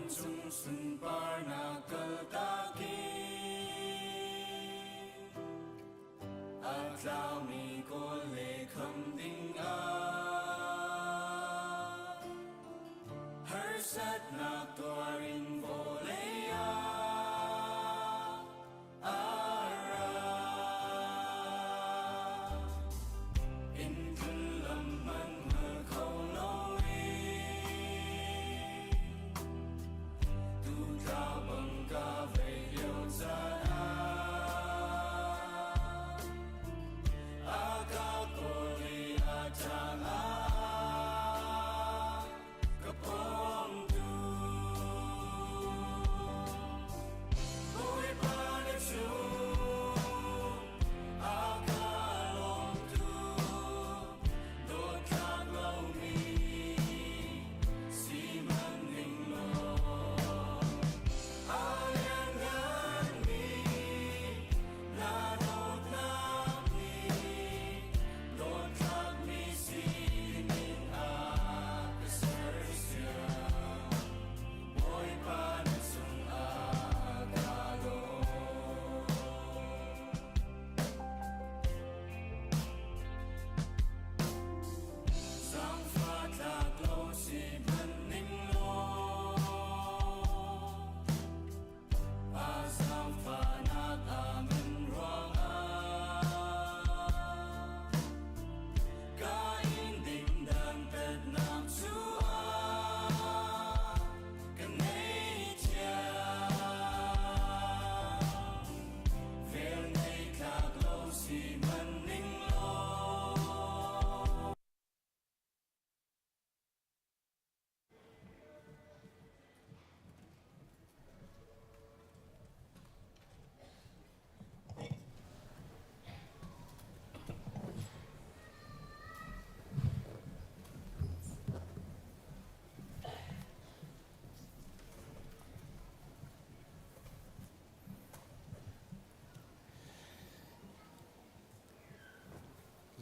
Vancung sunparnak kaltak in a tlaumi kawl le kham ding ah harsatnak tuar in vawlei ah a ra. Inn tlun lam hmanh hngal kho loin tutla bang ka vei lio caan ah a ka kawl i a ṭang ah ka pawmtu. Bawipa na cung a ka lawmtu, dawthlak lomi si hmanh ning law, a liannganmi na dawtnak nih dawthlakmi sining a ka sersiam. Bawipa na cungah kaa lawm. Zaangfah tlak lo si hmanh ning law, a zaangfahnak a ngan ruangah ka inn ding dantatnak cu a ka ngeihthiam. Vel ngei tlak lo si hmanh ning law.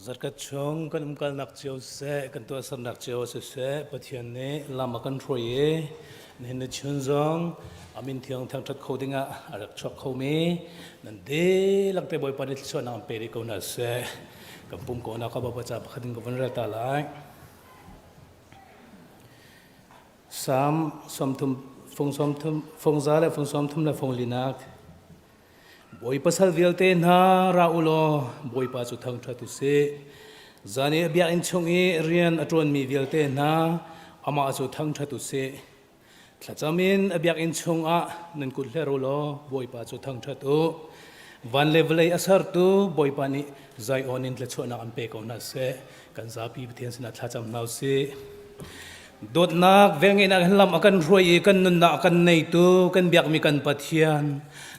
Zarkhat chung kan umkalnak cio siseh, kan tuahsernak cio siseh, Pathian nih lam a kan hruai i nihin ni chun zong a min thiang thangṭhat kho dingah a rak chuak khomi nan dihlak te Bawipa nih thluachuahnak an pe rih ko hna seh. Kan pum ko nak ka Bawipa ca pakhat in ka vun rel ta lai. Salm 30 fung 30 fung za le fung 30 le fung linak Bawipa sal vialte hna ra u law Bawipa cu thangṭhat u sih. Zan i a biakinn chung i rian a ṭuanmi vialte hna amah cu thangṭhat u sih. Thlacam in a biakinn chungah nan kut hler u law Bawipa cu thangṭhat u. Van le vawlei a sertu Bawipa nih Zion in thluachuahnak an pe ko hna seh. Kan zapi Pathian sinah thlacam hna u sih. Dawtnak velngeihnak hin lam a kan hruai i kan nunnak a kan neitu kan biakmi kan Pathian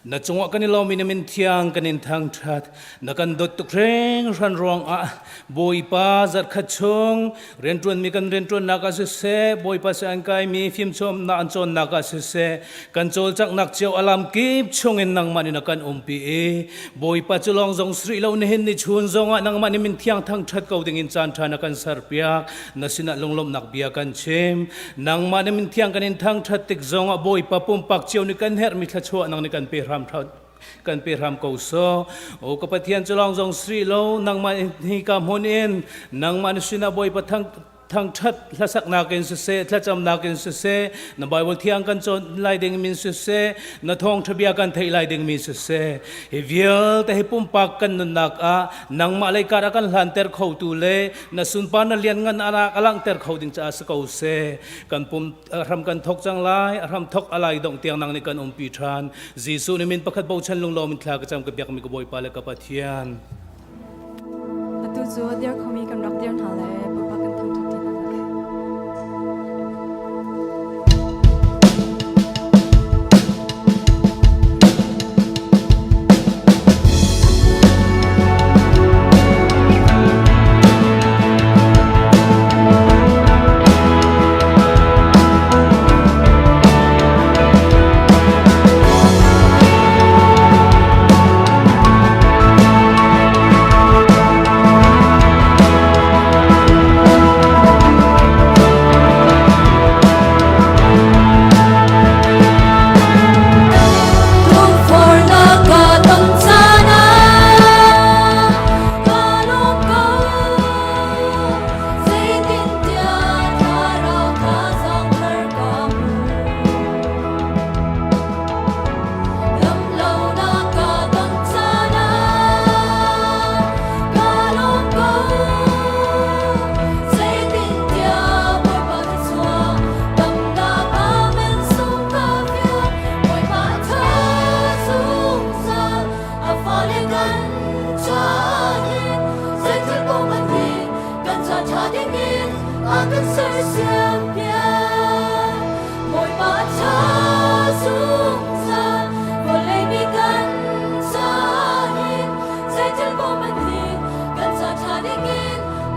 na cungah kan i lawm i na min thiang kan in thangṭhat. Na kan dawt tuk hringhran ruangah Bawipa zarhkhat chung rianṭuanmi kan rianṭuannak ah siseh, Bawipa si an kaimi fimchawmnak an cawnnak ah siseh, kan cawlcanghnak cio a lam kip chungin nangmah nih na kan umpi i Bawipa cu lawng zong si rih lo nihin ni chun zongah nangmah nih min thiang thangṭhat ko dingin caan ṭha na kan serpiak. Na sinah lunglawmhnak bia kan chim. Nangmah na min thiang kan in thangṭhat tik zongah Bawipa pumpak cio nih kan herhmi thluachuah nang nih kan pe hram kan pe hram ko sawh. O ka Pathian cu lawng zong si lo, nangmah hi ka hmun in nangmah na sinah Bawipa thang thangṭhat hlasaknak in siseh, thlacamnak in siseh, na Bible thiang kan cawn lai ding min siseh, na thawngṭha bia kan theih lai ding mi siseh, hi vialte hi pumpak kan nunnak ah nangmah lei kar a kan hlanter khotu le na sunpar na lianngan a langhter kho ding caah si ko seh. Kan pum hram kan thok cang lai, a hram thok a lai dongh tiang nang nih kan umpi ṭhan. Jesuh nih min pakhat bochan lunglawm in thla ka cam ka biakmi ka Bawipa le ka Pathian. Atu cu dir khomi kan rak dir hna le Bawipa kan thangṭhat ti hna lai.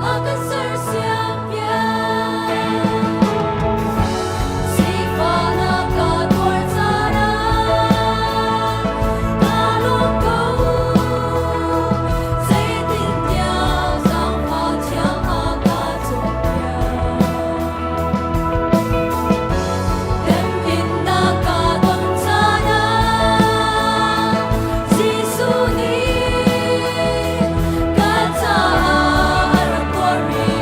A kan sersiam piak. Sifahnak ka tuar caan ah kaa lawm ko. Zeitintiah zaangfah thiang a ka cawnpiak. Temhinnak ka ton caan ah Jesuh nih ka caah a rak tuarmi.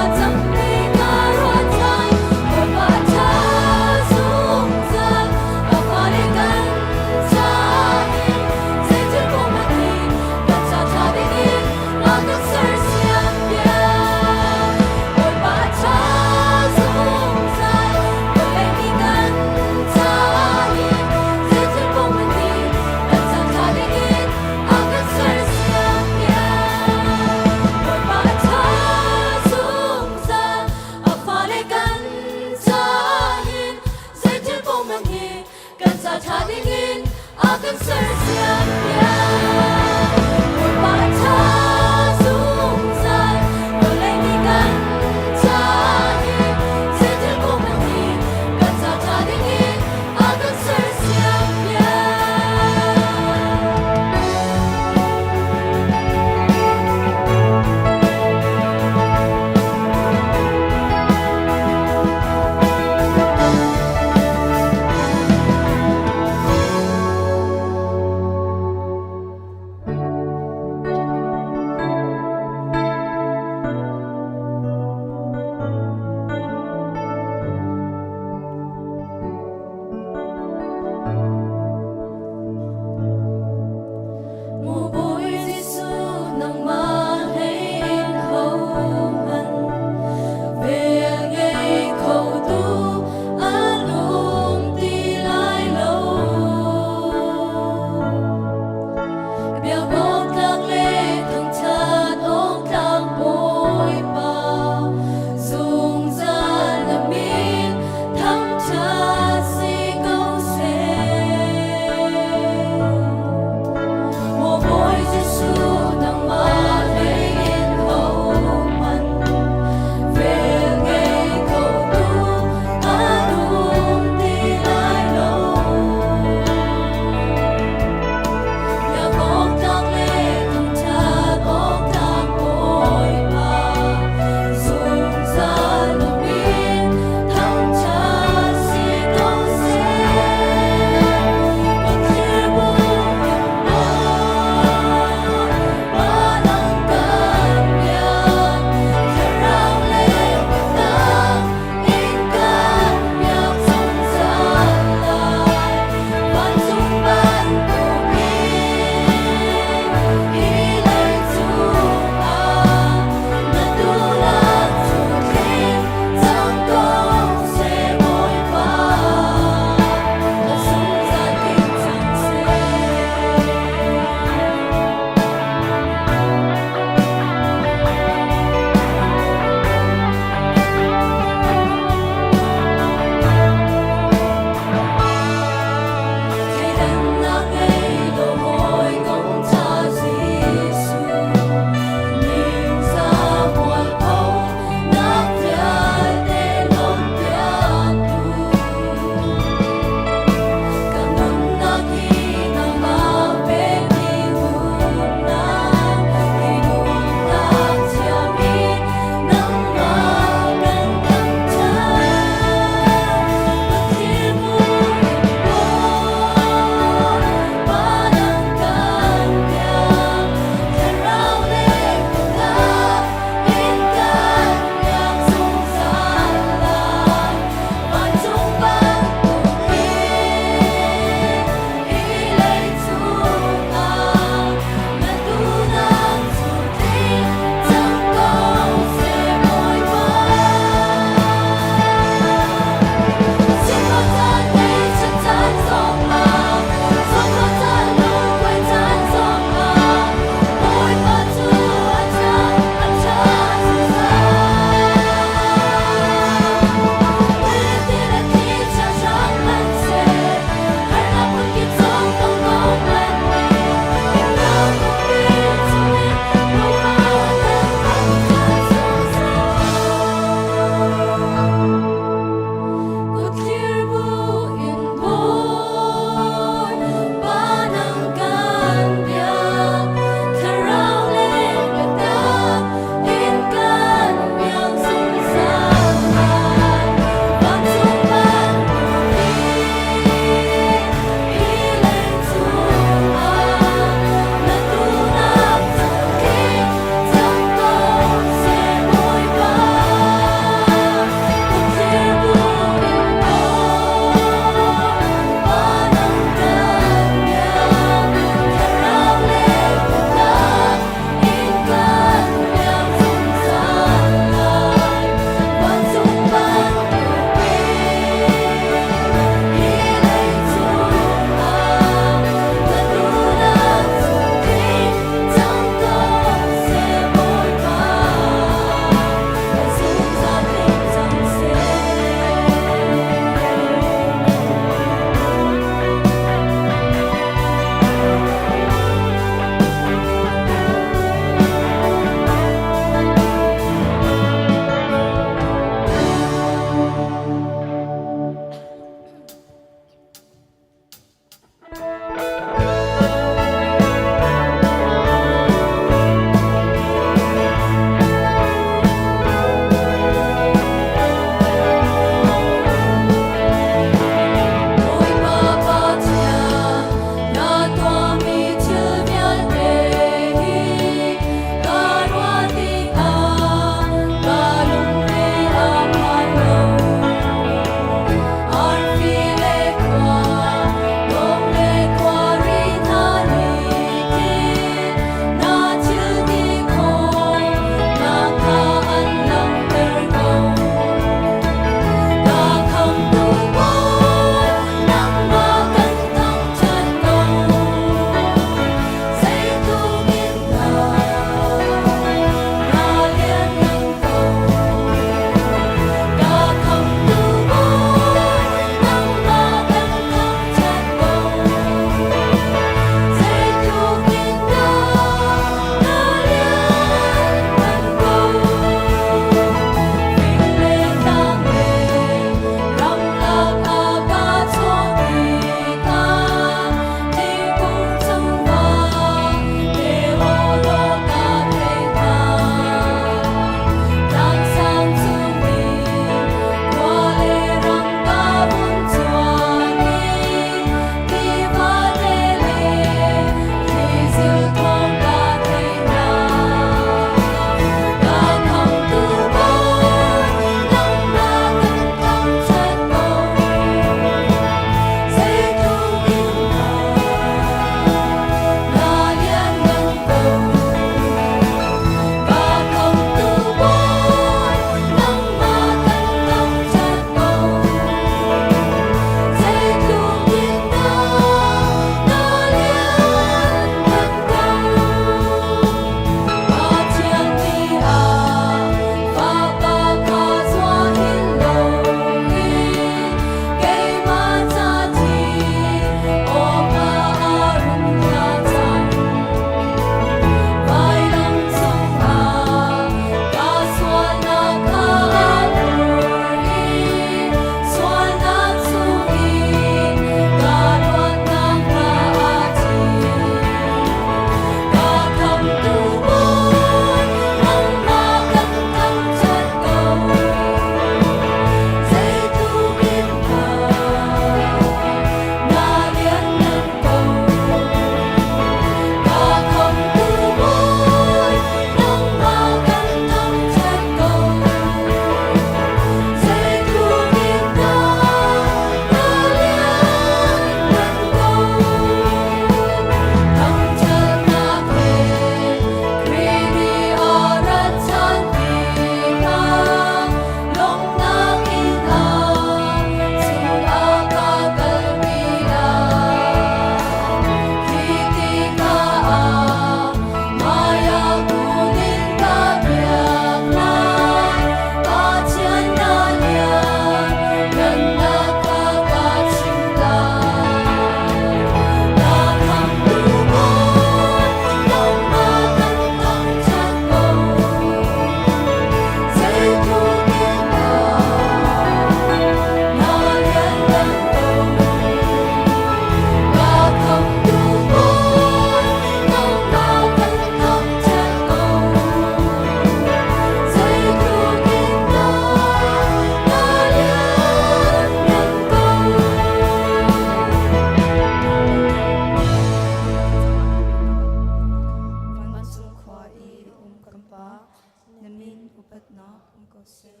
ah um ko seh.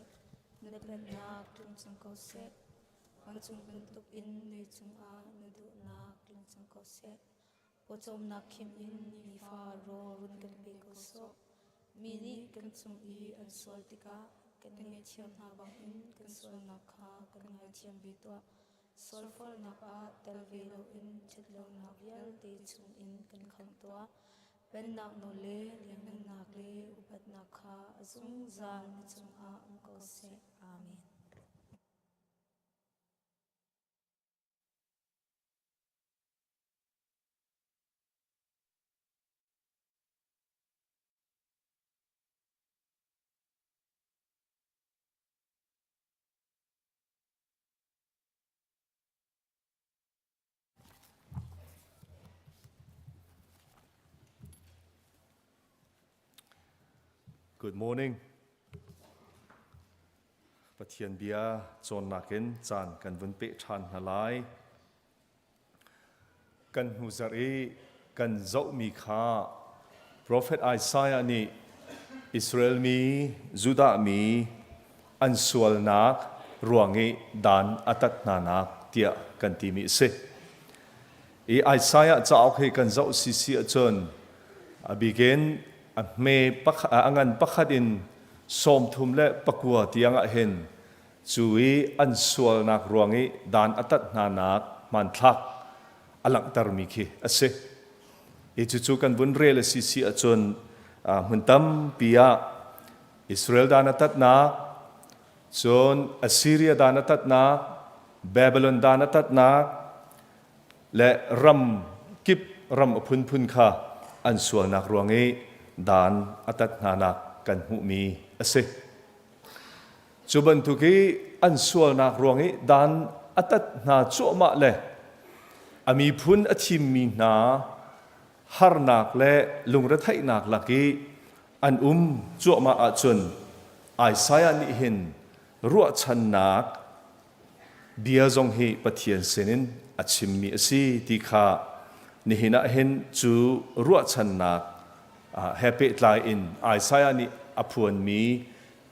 Na pennak tlung cang ko seh. Vancung bantuk in leicung ah na duhnak tlung cang ko seh. Pawcawmnak khim in nifa rawl run kan pe ko sawh. Mi nih kan cung i an sual tikah kan ngaihthiam hna bangin kan sualnak kha kan ngaithiam ve tuah. Sualforhnak ah tel ve loin ṭhatlonak vialte chungin kan khamh tuah. Pennak nawl le lianhngannak le upatnak kha a zungzal na cungah um ko seh. Amen. Good morning. Pathian bia cawnnak in caan kan vun peh ṭhan hna lai. Kan hnu zarh i kan zohmi kha Profet Isaiah nih Israel mi, Judah mi an sualnak ruang i dan a tat hnanak tiah kan timi a si. I Isaiah cauk hi kan zoh sisi ahcun a bikin a hme a ngan pakhat in 39 tiang ah hin Cu i an sualnak ruang i dan a tat hnanak hmanthlak a langhtermi khi a si. I cucu kan vun rel a si si ahcun hmun tampi ah Israel dan a tatnak, cun Assyria dan a tatnak, Babylon dan a tatnak, le ram kip ram a phunphun kha an sualnak ruang i dan a tat hnanak kan hmuhmi a si. Cu bantuk i an sualnak ruang i dan a tat hna cuahmah le a miphun a thimmi hna harnak le lungretheihnak lak i an um cuahmah ahcun Isaiah nih hin ruahchannak bia zong hi Pathian sinin a chimmi a si ti kha nihin ah hin cu ruahchannak he pehtlai in Isaiah nih a phuanmi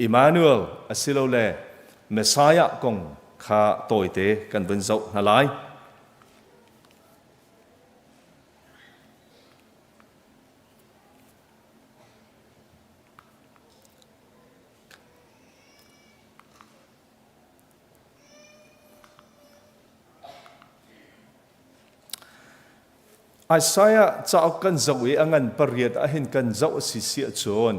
Immanuel asilole Messiah kong kha tawite kan vun zoh hna lai. Isaiah cauk kan zoh i a ngan pariat ah hin kan zoh a si si ahcun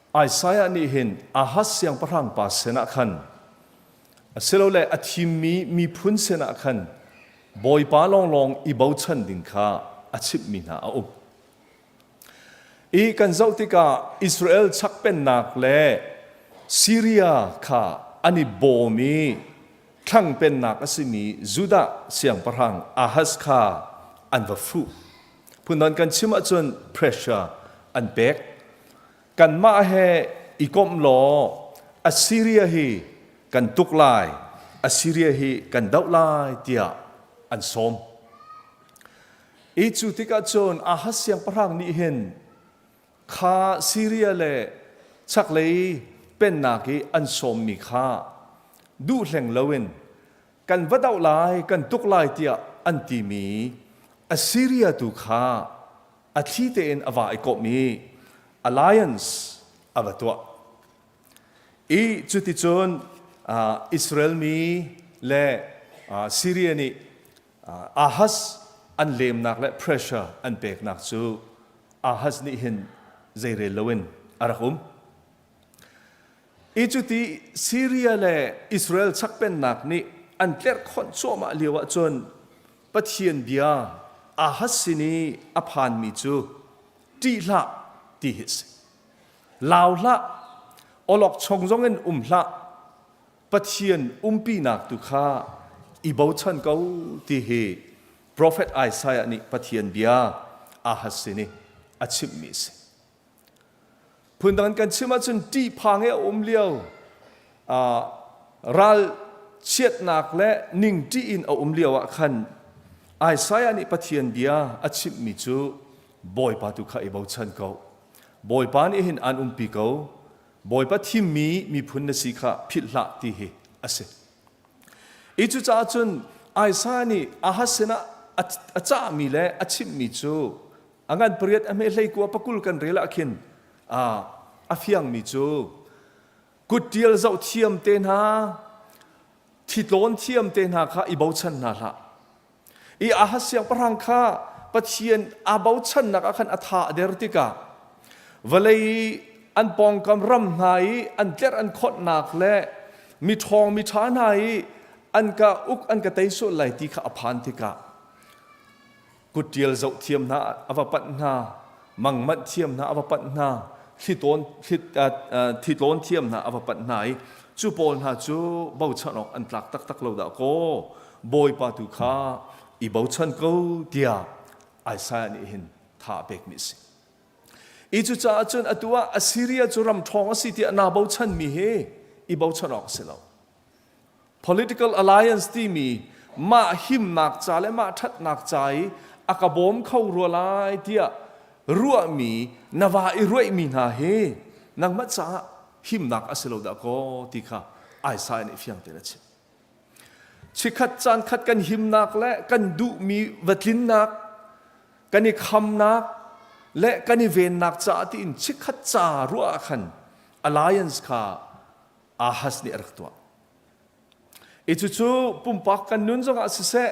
Isaiah nih hin Ahaz siangpahrang pa sinah khan asilole a thimmi miphun sinah khan Bawipa lawnglawng i bochan ding kha a chimhmi hna a um. I kan zoh tikah Israel chak pennak le Syria kha an i bawm i thlang pennak a simi Judah siangpahrang Ahaz kha an va fuh. Phundang kan chim ahcun pressure an pek. Kanmah he i komh law Assyria hi kan tuk lai, Assyria hi kan doh lai tiah an sawm. I cu tikah cun Ahaz siangpahrang nih hin kha Siria le chaklei pennak i an sawmmi kha duh hleng loin kan va doh lai, kan tuk lai tiah an timi Assyria tu kha a thli tein a va i kawmh i alliance a va tuah. I cuticun Israel mi le Syria nih Ahaz an lemnak le pressure an peknak cu Ahaz nih hin zeirel loin a rak um. I cuti Syria le Israel chakpennak nih an tlerhkhonh cuahmah lio ahcun Pathian bia Ahaz sin i a phanmi cu ṭih hlah ti hi a si. Lau hlah, awlokchong zongin um hlah, Pathian umpinak tu kha i bochan ko ti hi profet Isaiah nih Pathian bia Ahaz sin i a chimhmi a si. Phundang kan chim ahcun ṭihphang i a um lio ral chiatnak le ningṭih in a um lio ah khan Isaiah nih Pathian bia a chimhmi cu Bawipa tu kha i bochan ko. Bawipa nih hin an umpi ko. Bawipa thimmi miphun na si kha philh hlah ti hi a si. I cucaah cun Isaiah nih Ahaz sinah a cahmi le a chimhmi cu a ngan pariat a hme hlei kua pakul kan rel ah khin a fiangmi cu kuttial zoh thiam te hna thitlawn thiam te hna kha i bochan hna hlah. I Ahaz siangpahrang kha Pathian aa bochannak ah khan a tha a der tikah vawlei i an pawngkam ram hna i an tlerh an khonhnak le miṭhawng miṭha hna i an ka uk an ka tei sual lai ti kha a phan tikah kutṭial zoh thiam hna a va panh hna mangmanh thiam hna a va panh hna thlitawn thitlawn thiam hna a va panh hna i cu pawl hna cu bochan awk an tlak taktak lo dah kaw Bawipa tu kha i bochan ko tiah Isaiah nih hin tha a pekmi a si. I cucaah cun atu ah Assyria cu ram ṭhawng a si tiah naa bochanmi hi i bochan awk a si lo. Political alliance timi mah himnak ca le mah ṭhatnak ca i a ka bawm kho rua lai tiah ruahmi na va i ruaihmi hna hi nangmah caah himnak a si lo dah kaw ti kha Isaiah nih fiang tein a chim. Chikkhat caan khat kan himnak le kan duhmi va tlinnak kan i khamnak le kan i vennak caah tiin chikkhat ca ruah ah khan alliance kha Ahaz nih a rak tuah. I cucu pumpak kan nun zongah siseh,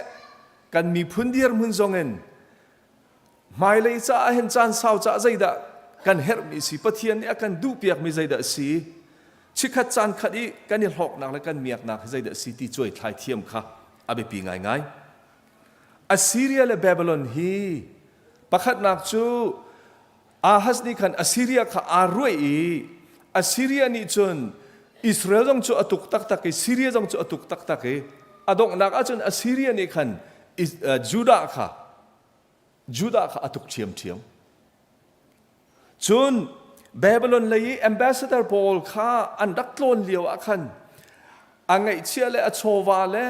kan miphun dirhmun zongin hmailei caah hin caan sau caah zeidah kan herhmi si, Pathian nih a kan duhpiakmi zeidah a si, chikkhat caan khat i kan i hlawknak le kan miaknak hi zeidah a si ti cuai thlai thiam kha a biapi ngaingai. Assyria le Babylon hi pakhatnak cu Ahaz nih khan Assyria kha aa ruaih i Assyria nih cun Israel zong cu a tuk taktak i Syria zong cu a tuk taktak i a donghnak ahcun Assyria nih khan Judah kha Judah kha a tuk ṭhiamṭhiam. Cun Babylon lei i ambassador pawl kha an rak tlawn lio ah khan a ngaihchia le a chawva le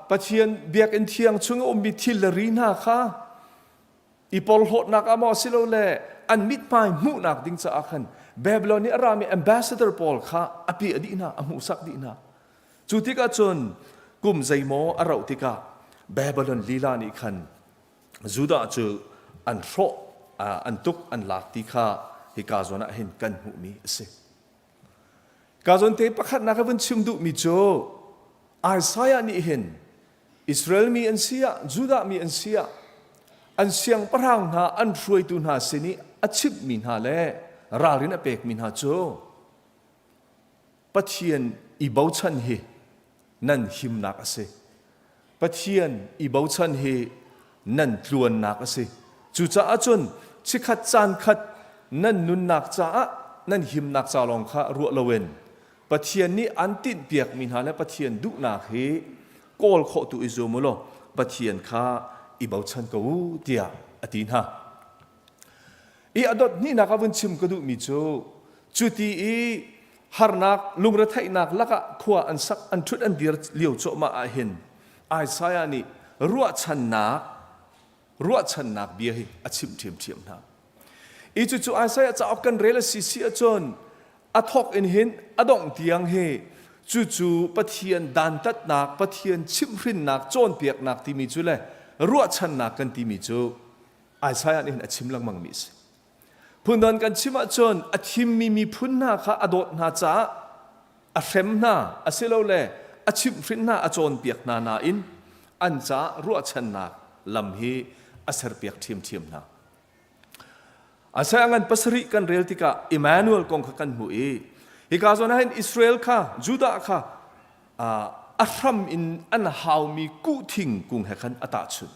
Pathian biakinn thiang chung a ummi thil le ri hna kha i porhlawtnak ah maw silole an mithmai hmuhnak ding caah khan Babylon i a rami ambassador pawl kha a piah dih hna a hmuhsak dih hna cu tikah cun kum zeimaw a rauh tikah Babylon lila nih khan Judah cu an hrawh an tuk an lak ti kha hika zawn ah hin kan hmuhmi a si Ka zawn te pakhatnak ka vun chim duhmi cu Isaiah nih hin Israel mi an si ah Judah mi an si ah an siangpahrang hna an hruaitu hna sin i a chimhmi hna le ralrin a pekmi hna cu Pathian i bochan hi nan himnak a si. Pathian i bochan hi nan tluannak a si. Cucaah cun chikkhat caan khat nan nunnak caah nan himnak ca lawng kha ruah loin Pathian nih an tinhpiakmi hna le Pathian duhnak hi kawl khawh tu i zum u law Pathian kha i bochan ko u tiah a ti hna. I a dot hnihnak ah vun chim ka duhmi cu cuti i harnak lungretheihnak lakah khua an sak an ṭhut an dir lio cuahmah ah hin Isaiah nih ruahchannak ruahchannak bia hi a chimh ṭhiamṭhiam hna. I cucu Isaiah cauk kan rel a si si ahcun a thawk in hin a dongh tiang hi cucu Pathian dantatnak, Pathian chimhhrinnak, cawnpiaknak timi cu le ruahchannak kan timi cu Isaiah nih hin a chim lengmangmi a si. Phundang kan chim ahcun a thimmi miphun hna kha a dawt hna caah a hrem hna asilole a chimhhrin hna a cawnpiak hna nain an caah ruahchannak lam hi a serpiak ṭhiamṭhiam hna. Isaiah ngan pasarih kan rel tikah Emmanuel kong kha kan hmuh i hika zawn ah hin Israel kha Judah kha a hram in an haumi kuhthing kung he khan a tahchunh.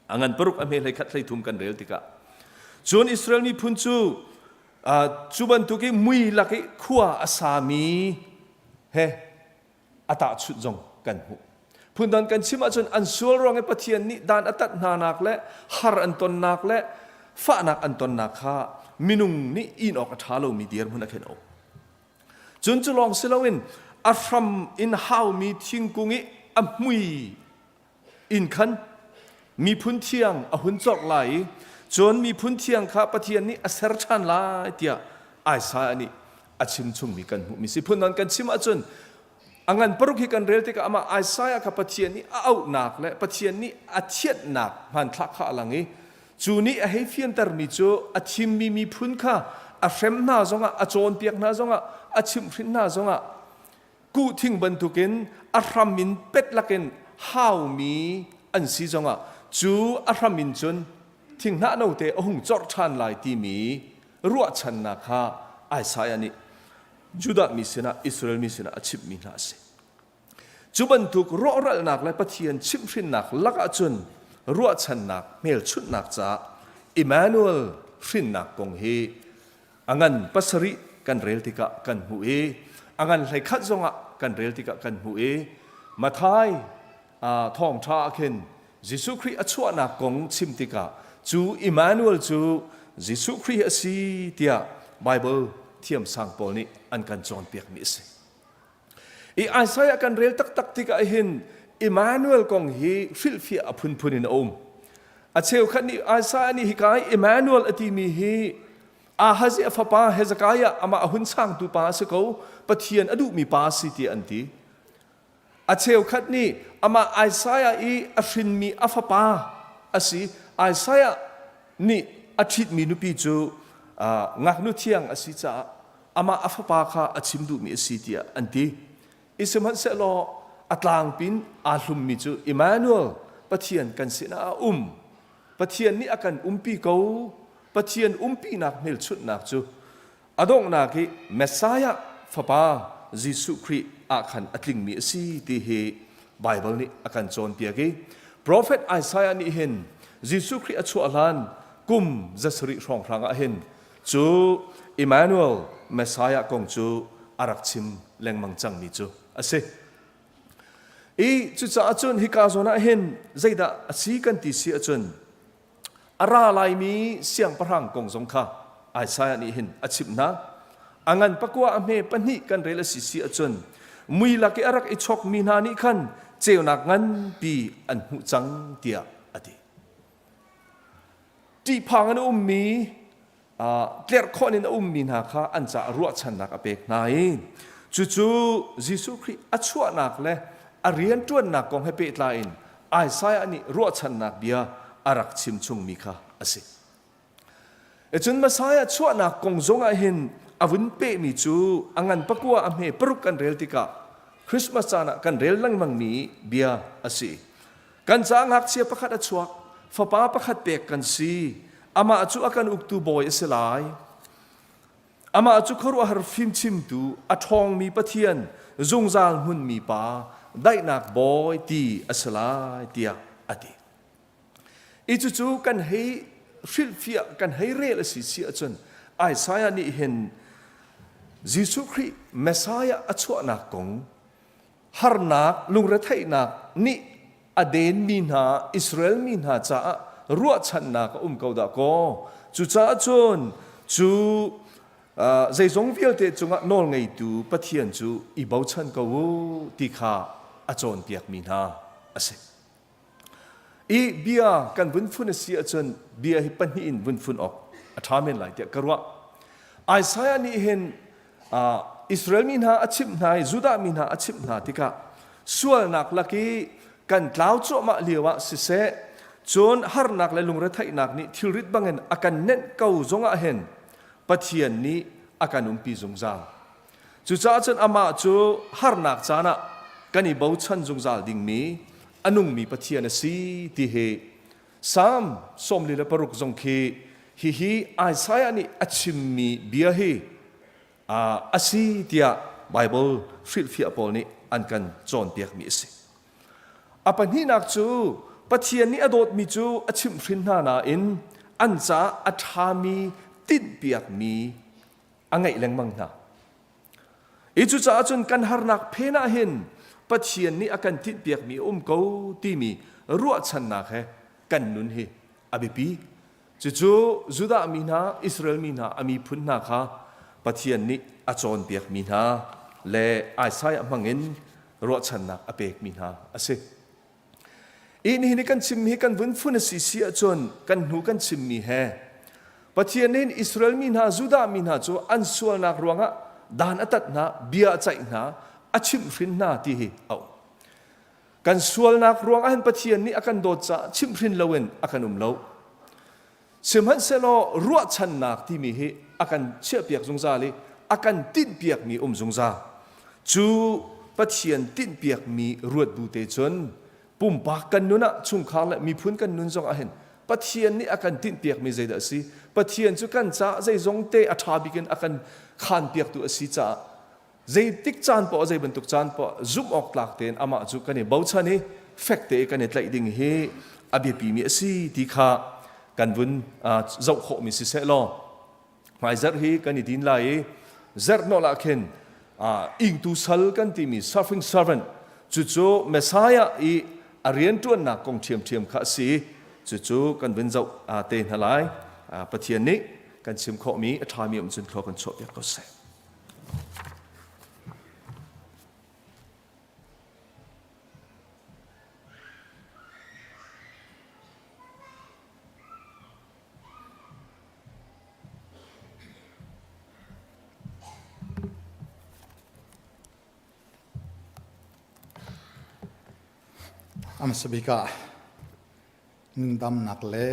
A ngan paruk a hme hlei khat hlei thum kan rel tikah cun Israel miphun cu cu bantuk i mui lak i khua a sami he a tahchunh zong kan hmuh. Phundang kan chim ahcun an sual ruang i Pathian nih dan a tat hnanak le har an tonnak le fahnak an tonnak kha minung nih in awk a ṭha lomi dirhmun a khen um. Cun cu lawng si loin a hram in haumi thingkung i a hmui in khan miphun thiang a hun corh lai i cun miphun thiang kha Pathian nih a ser ṭhan lai tiah. Isaiah nih a chim chungmi kan hmuhmi si. Phundang kan chim ahcun a ngan paruk hi kan rel tikah amah Isaiah kha Pathian nih a auhnak le Pathian nih a thianhnak hmanthlak kha a lang i cu nih a hei fiantermi cu a thimmi miphun kha a hrem hna zongah a cawnpiak hna zongah a chimhhrin hna zongah kuhthing bantukin a hram in pet lakin haumi an si zongah cu a hram in cun thinghnah note a hung corh ṭhan lai timi ruahchannak kha Isaiah nih Judah mi sinah Israel mi sinah a chimhmi hna a si. Cu bantuk rawhralhnak le Pathian chimhhrinnak lakah cun ruahchannak hmelchunhnak caah Emmanuel hrinnak kong hi a ngan pasarih kan rel tikah kan hmuh i a ngan 11 zongah kan rel tikah kan hmuh i Matthai thawngṭha ah khin Jesuh Khrih a chuahnak kong chim tikah cu Emmanuel cu Jesuh Khrih a si tiah Baibal thiamsang pawl nih an kan cawnpiakmi a si. I Isaiah kan rel taktak tikah hin Emmanuel kong hi hrilhfiah a phunphun in a um. A cheukhat nih Isaiah nih hika i Emmanuel a timi hi Ahaz i a fapa Hezekiah amah a hun changtu pa a si ko, Pathian a duhmi pa a si tiah an ti. A cheukhat nih amah Isaiah i a hrinmi a fapa a si. Isaiah nih a ṭhitmi nupi cu ngaknu thiang a si caah amah a fapa kha a chim duhmi a si tiah an ti. I sihmanhsehlaw a tlangpin aa hlummi cu Emmanuel Pathian kan sinah a um. Pathian nih a kan umpi ko. Pathian umpinak hmelchunhnak cu A donghnak i Messiah Fapa Jesuh Khrih ah khan a tlingmi a si ti hi Baibal nih a kan cawnpiak i Profet Isaiah nih hin Jesuh Khrih a chuah hlan kum zasarih hrawnghrang ah hin cu Emmanuel Messiah kong cu a rak chim lengmang cangmi cu a si. I cucaah cun hika zawn ah hin zeidah a si kan ti si ahcun A ra laimi siangpahrang kong zong kha Isaiah nih hin a chimh hna. A ngan pakua a hme pahnih kan rel a si si ahcun mui lak i a rak i chawkmi hna nih khan ceunak nganpi an hmuh cang tiah a ti. Ṭihphang in a ummi tlerhkhawh in a ummi hna kha an caah ruahchannak a pek hna i cucu Jesuh Khrih a chuahnak le a rianṭuannak kong he pehtlai in Isaiah nih ruahchannak bia a rak chim chungmi kha a si. Cun Messiah chuahnak kong zongah hin a vun pehmi cu a ngan pakua a hme paruk kan rel tikah Christmas caan ah kan rel lengmangmi bia a si. Kan caah ngakchia pakhat a chuak, fapa pakhat pek kan si. Amah cu a kan uktu bawi a si lai. Amah cu khuaruahhar fimchimtu, a ṭhawngmi Pathian, zungzal hmunmi Pa, daihnak bawi ti a si lai tiah a ti. I cucu kan hei hrilhfiah, kan hei rel a si si ahcun Isaiah nih hin Jesuh Khrih Messiah a chuahnak kong harnak lungretheihnak nih a denmi hna Israel mi hna caah ruahchannak a um ko dah kaw cucaah cun cu zeizong vialte cungah nawlngeitu Pathian cu i bochan ko u ti kha a cawnpiakmi hna a si. I bia kan vun fun a si ahcun bia hi pahnih in vun fun awk a ṭha men lai tiah ka ruah. Isaiah nih hin Israel mi hna a chimh hna i Judah mi hna a chimh hna tikah sualnak lak i kan tlau cuahmah lio ah siseh cun harnak le lungretheihnak nih thilrit bangin a kan nenh ko zongah hin Pathian nih a kan umpi zungzal. Cucaah cun amah cu harnak caan ah kan i bochan zungzal dingmi a nungmi Pathian a si ti hi Salm 46 zong khi hihi Isaiah nih a chimmi bia hi a si tiah Baibal hrilhfiah pawl nih an kan cawnpiakmi a si. A pahnihnak cu Pathian nih a dawtmi cu a chimhhrin hna nain an caah a ṭhami tinhpiakmi a ngeih lengmang hna. I cucaah cun kan harnak phen ah hin Pathian nih a kan tinhpiakmi a um ko timi ruahchannak he kan nun hi a biapi. Cucu Judah mi hna, Israel mi hna, a miphun hna kha Pathian nih a cawnpiakmi hna le Isaiah hmangin ruahchannak a pekmi hna a si. I nihin i kan chimmi hi kan vun fun a si si ahcun kan hnu kan chimmi he. Pathian nih Israel mi hna, Judah mi hna cu an sualnak ruangah dan a tat hna, bia a ceih hna, a chimhhrin hna ti hi a um. Kan sualnak ruangah hin Pathian nih a kan dawt caah chimhhrin loin a kan um lo. Sihmanhsehlaw ruahchannak timi hi a kan chiahpiak zungzal i a kan tinhpiakmi um zungzal. Cu Pathian tinhpiakmi ruat bu te cun pumpak kan nun ah chungkhar le miphun kan nun zong ah hin Pathian nih a kan tinhpiakmi zeidah a si? Pathian cu kan caah zeizong te a ṭha bik in a kan khaanpiaktu a si caah zeitik caan poah zei bantuk caan poah zumh awk tlak tein amah cu kan i bochan i fek te kan i tlaih ding hi a biapimi a si ti kha kan vun zoh khawhmi si seh law hmaizarh hi kan i din lai i zerh nawl ah khin ingtu sal kan timi suffering servant cucu Messiah i a rianṭuannak kong ṭhiamṭhiam kha a si cucu kan vun zoh te hna lai. Pathian nih kan chim khawhmi a ṭhami um cun thlua kan chuahpiak ko seh. A hmasa bik ah nundamnak le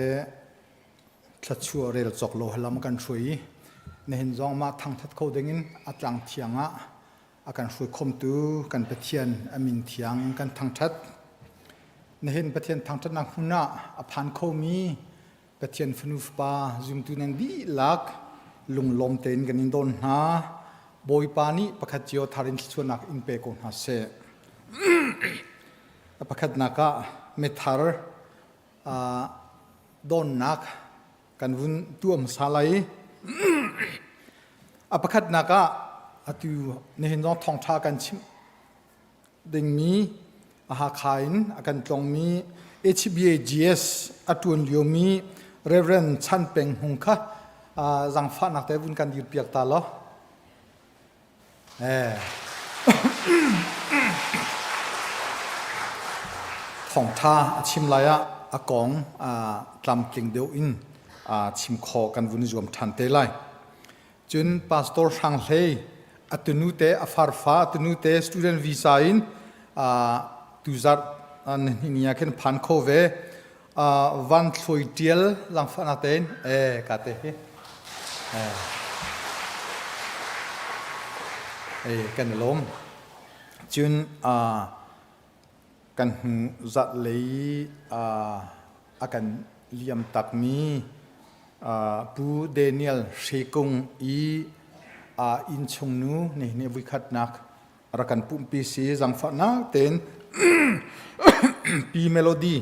thluachuah rel cawk lo lam kan hruai i nihin zong mah thangthat kho dingin a tlang thiang ah a kan hruai khomtu kan Pathian a min thiang kan thangthat. Nihin Pathian thangthatnak hmun ah a phan khomi Pathian fanu fapa zumtu nan dihlak lunglawm tein kan in dawn hna. Bawipa nih pakhat cio thar in thluachuahnak in pe ko hna seh. A pakhatnak ah mithar dawnnak kan vun tuah hmasa lai. A pakhatnak ah atu nihin zong thawngṭha kan chimh dingmi Hakha in a kan tlongmi HBAGS a ṭuan liomi Reverend Chan Peng Hmung kha zaangfahnak te vun kan dirpiak ta law. Eh. Thawngṭha a chim lai ah a kong tlamtling deuh in chim khawh kan vun zuam ṭhan te lai. Cun Pastor Hrang Hlei a tunu te a farfa a tunu te student visa in tuzarh ni ah khin phan kho ve. Van Thluai Ṭial langfahnak tein eh ka te hi. Eh kan i lawm. Cun kan hnu zarhlei a kan liam takmi Pu Daniel Hrekung i innchungnu nih vuikhatnak rak kan pumhpi si zangfahnak tein Pi Melody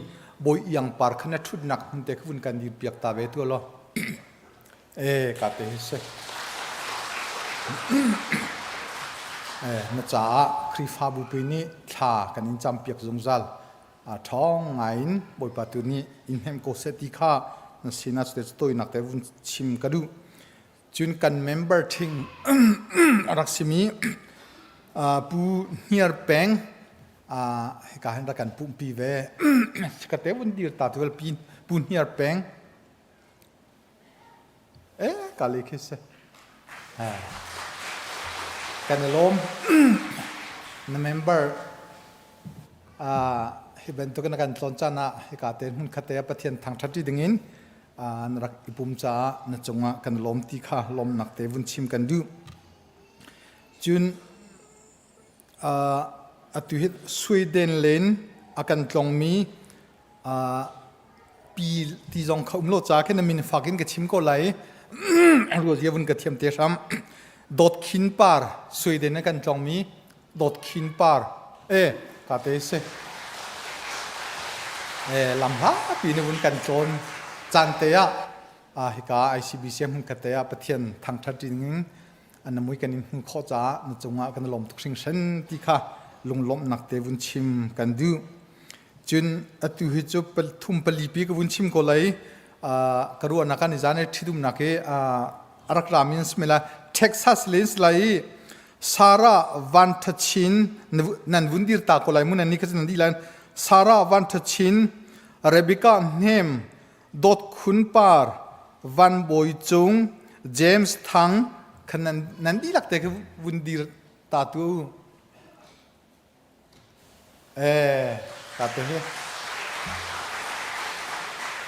Bawi Iang Par kha na ṭhutnak hmun te kha vun kan dir piak ta ve tu law. Eh, ka te hi si. Eh, na caah Khrihfabu pi nih thla kan in campiak zungzal. A ṭhawng ngai in Bawipa tu nih in hnem ko seh ti kha na sinah cute toinak te vun chim ka duh. Cun kan member ṭhing a rak simi Pu Hniar Peng hika hin rak kan pumhpi ve. Ka te vun dir ta tu Pu Hniar Peng Eh, kali khi si. Kan i lawm. Na member hi bantuk na kan tlawn caan ah hika te hmun khat te ah Pathian thangṭhat ṭi dingin na rak i pum caah na cungah kan lawm ti kha lawmnak te vun chim kan duh. Cun atu hi Sweden len a kan tlongmi pi ti zong kha um lo ca khin na min fak in ka chim ko lai rual hi vun ka thiam te hram dot khin par Sweden na kan tlongmi dot khin par e ka te se e lam hla pi ne vun kan tlawn caan te ah a hika ICBC hmun khat te ah Pathian thangthat ding an mui kan in hmu khawh caah na cungah kan lawm tuk hringhran ti kha lunglawmhnak te vun chim kan duh Cun atu hi cu thum pali pi ka vun chim ko lai. Ka ruahnak ah nizan i ṭhitumnak hi a rak rami an si lai. Texas le lai i Sarah Van Thachin nan vun dir ta ko lai mu nan ni kha nan dih lai. Sarah Van Thachin, Rebecca Hnem, Dawt Khun Par, Van Bawi Cung, James Thang khan nan, nan dihlak te khi vun dir ta tu. Eh, ta te hi.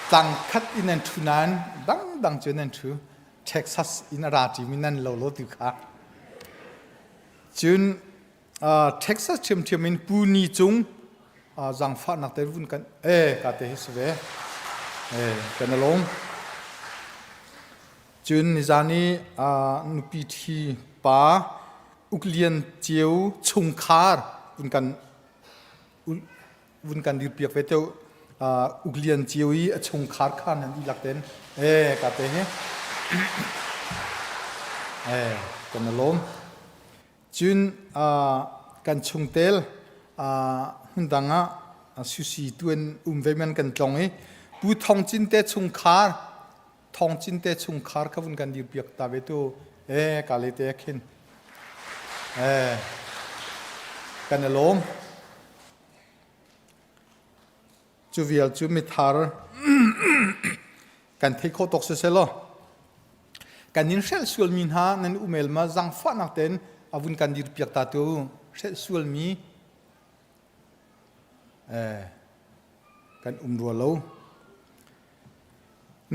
Tlang khat in nan ṭhu nain dangdang cu nan ṭhu. Texas in a ra ṭimi nan lo lo tu kha. Cun Texas ṭhiamṭhiam in Pu Ni Cung zaangfahnak te vun kan eh ka te hi si ve. Eh, kan i lawm. Cun nizan i nupi ṭhi pa Uklian Ceu chungkhar vun kan vun kan dirpiak ve teu Uklian Ceu i a chungkhar kha nan dihlak ten eh ka te hi eh kan i lawm. Cun kan chungtel hmundang ah susi tuan um ve man kan tlong i Pu Thong Cin te chungkhar Thong Cin te chungkhar kha vun kan dirpiak ta ve tu eh ka le te khin eh kan i lawm. Cu vial cu mithar kan thei khawh tawk siseh law kan in hrelh sualmi hna nan umel ma zangfahnak tein a vun kan dirpiak ta tu hrelh sualmi eh, kan um rua lo.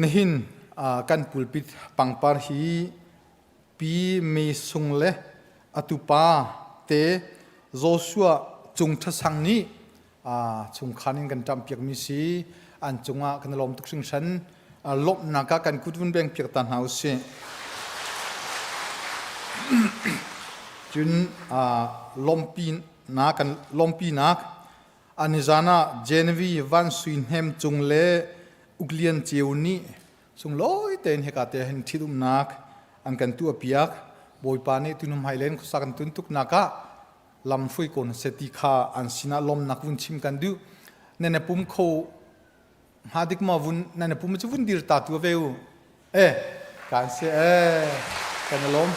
Nihin kan pulpit pangpar hi Pi Mi Sung le a tupa te Joshua Cung Ṭha Sang nih chungkhan in kan ṭamhpiakmi si. An cungah kan i lawm tuk hringhran. Lawmhnak ah kan kut vun beng piak ta hna usih. Cun lawmpinak kan lawmpinak anizan ah Genevieve Van Sui Hnem Cung le Uk Lian Ceu nih sunglawi tein hika te hin ṭhitumnak an kan tuahpiak. Bawipa nih tunum hmailen khuasa kan tun tuknak ah lamhruai ko hna seh ti kha an sinah lawmnak vun chim kan duh. Nan i pum kho hnga dik maw vun nan i pum cu vun dir ta tu ve u. Eh, kan si eh, kan i lawm.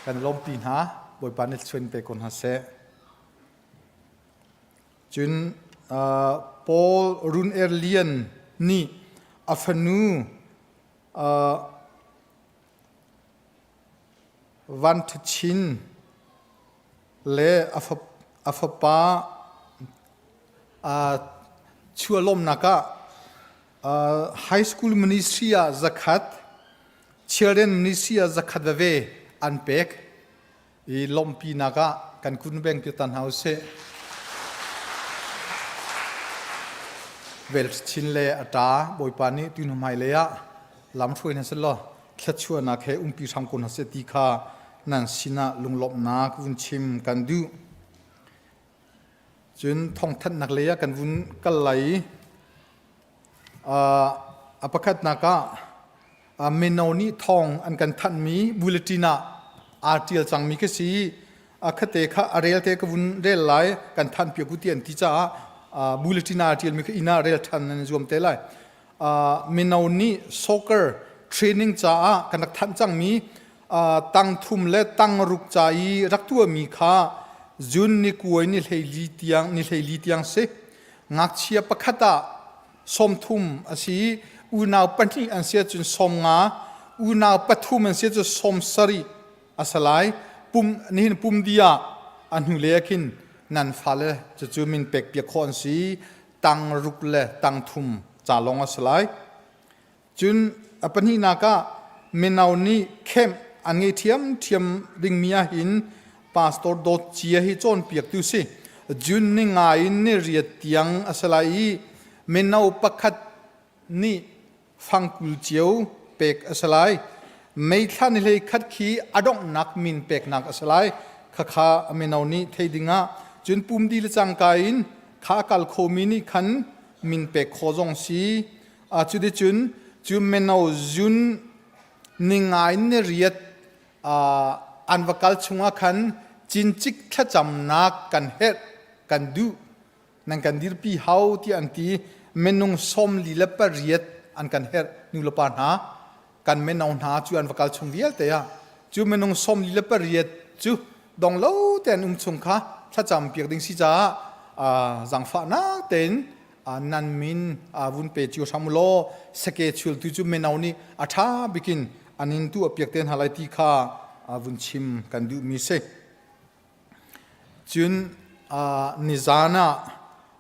Kan lawmpi hna. Bawipa nih chuan pe ko hna seh. Cun uh, Paul Run Er Lian nih a fanu uh, Van Ṭha Chin le a fapa chuahlawmnak ah high school ministry ah zakhat, children ministry ah zakhat veve an pek i lawmhpinak ah kan kun beng pi ta hna usih. Vel chin le a ṭa Bawipa nih tu hnu hmailei ah lamhruai hna selaw thluachuahnak he umpi hram ko hna seh ti kha nan sinah lunglawmhnak vun chim kan duh. Cun thawngthanhnak lei ah kan vun kal lai i a pakhatnak ah mino nih thawng an kan thanhmi bulletin ah aa ṭial cangmi khi si. A khate kha a rel te ka vun rel lai kan than piak u ti an ti caah bulletin ah aa ṭialmi kha inn ah rel ṭhan nan i zuam te lai. Mino nih soccer training caah kan rak thanh cangmi tang thum le tang ruk ca i rak tuahmi kha June ni kuai ni hleili tiang ni hleili tiang si ngakchia pakhat ah 30 a si unau pahnih an si ahcun 50 unau pathum an si ahcun 70 a si lai pum nihin pum di ah a hnu le ah khin nan fale cucu min pek piak khawh an si tang ruk le tang thum ca lawng a si lai. Cun a pahnihnak ah mino nih camp an ngei ṭhiamṭhiam dingmi ahhin Pastor Dawt Cia hi cawnpiaktu si. June ni nga in ni riat tiang a si lai i mino pakhat nih fangkul cio pek a si lai. May thla ni hlei khat khi a donghnak min peknak a si lai. Khakha mino nih thei dingah cun pumdi le cangka in kha a kal khomi nih khan min pek kho zong si. Cuticun cu mino zun ninga in ni riat an va kal chungah khan cincik thlacamnak kan herh kan duh nan kan dirpi hau tiah an ti minung 48 an kan herh nu le pa hna kan mino hna cu an va kal chung vialte ah cu minung 48 cu dong lo te an um chung kha thlacam piak ding si caah zangfahnak tein. Nan min vun pe cio hram law sake chultu cu mino nih a ṭha bikin an in tuah piak te hna lai ti kha vun chim kan duhmi si. Cun nizan ah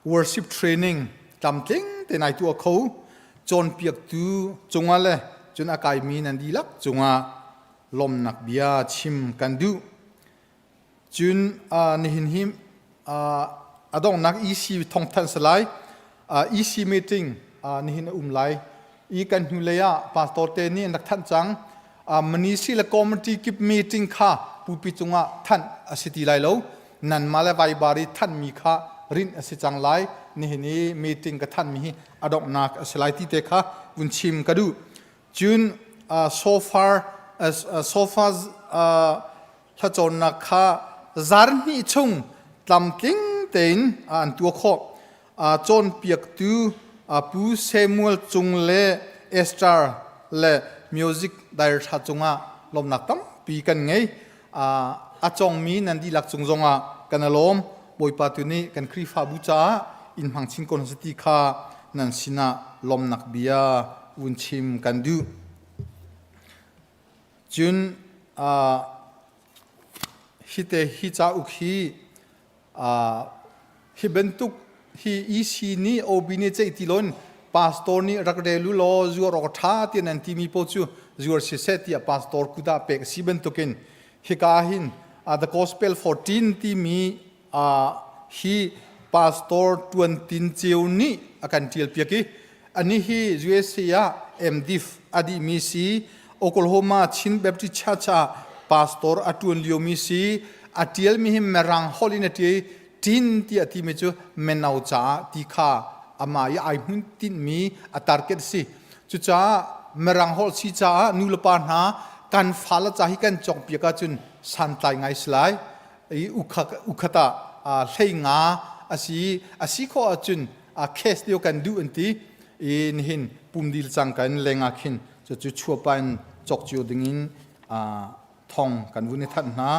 worship training tlamtling te nai tuah kho cawnpiaktu cungah le cun a kaimi nan dihlak cungah lawmnak bia chim kan duh. Cun nihin hi a donghnak EC thawngthanh si lai. EC meeting nihin a um lai. I kan hnulei ah pastor te nih an rak thanh cang. Manisi le committee kip meeting kha pupi cungah thanh a si ti lai lo. Nanmah le Viber i thanhmi kha rinh a si cang lai. Nihin i meeting ka thanhmi hi a donghnak a si lai ti te kha vun chim ka duh. Cun so far so far thlacawnnak kha zarhnih chung tlamtling tein an tuah khawh. Cawnpiaktu Pu Samuel Cung le Esther le music director cungah lawmnak tampi kan ngei. A cawngmi nan dihlak cung zongah kan i lawm. Bawipa tu nih kan Khrihfabu caah in hmang chin ko hna seh ti kha nan sinah lawmnak bia vun chim kan duh. Cun hite hi cauk hi hi bantuk hi EC nih OB nih ceih ti loin pastor nih rak rel u law zuar awk a ṭha tiah nan timi paoh cu zuar siseh tiah pastor kut ah pek a si bantukin hika hin The Gospel 14 timi hi pastor Tuan Tin Ceu nih a kan ṭialpiak i anih hi USA ah MDiv a dihmi si Oklahoma Chin Baptist Church ah pastor a ṭuan liomi si a ṭialmi hi Mirang holh in a ṭial i ṭin tiah timi cu meno caah ti kha amah i ai hmun tinhmi a target si cucaah Mirang holh si caah nu le pa hna kan fale ca hi kan cawkpiak ahcun santlai ngai si lai i ukhat ah hlei nga a si a si khawh ahcun case lio kan duh an ti i nihin pumdil cang kan leng ah khin cucu chuapa in cawk cio dingin thong kan vun i thanh hna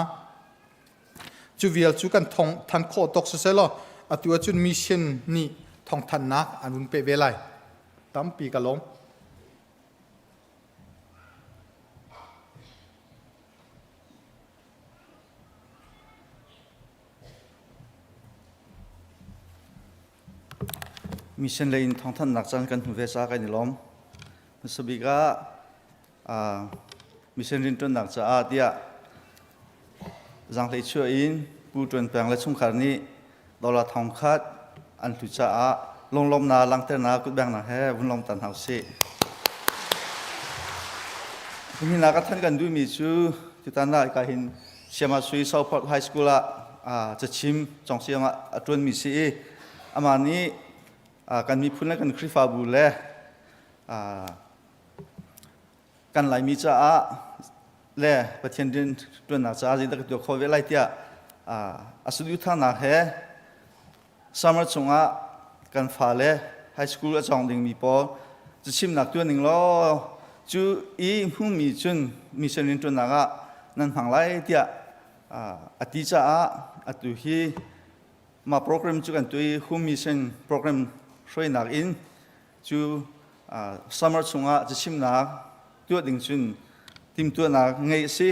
cu vial cu kan thong than khawh tawk siseh law atu ahcun mission nih thong thannak an vun pe ve lai tampi ka lawm Mission lei in thawngthanhnak caan kan hmu ve caah kan i lawm. Hmasa bik ah mission rianṭuannak caah tiah zaanghlei chuah in Pu Ṭuan Peng le chungkhar nih dollar thongkhat an hlu caah lunglawmhnak langhternak kutbengnak he vun lawm ta hna usih. Nihin ah ka thanh kan duhmi cu tutan ah ka hin Siama Sui Southport High School ah cachim congsiang ah a ṭuanmi si i amah nih kan miphun le kan Khrihfabu le kan Laimi caah le Pathian rian ṭuannak caah zeidah ka tuah khawh ve lai tiah a saduhthahnak he summer chungah kan fale high school a cawng dingmi pawl cachimnak tuan ning law cu i hmumi cun mission rian ṭuannak ah nan hmang lai tiah a ti caah atu hi mah program cu kan tuah i home mission program hruainak in cu summer chungah cachimnak tuah ding cun timtuahnak ngeih a si.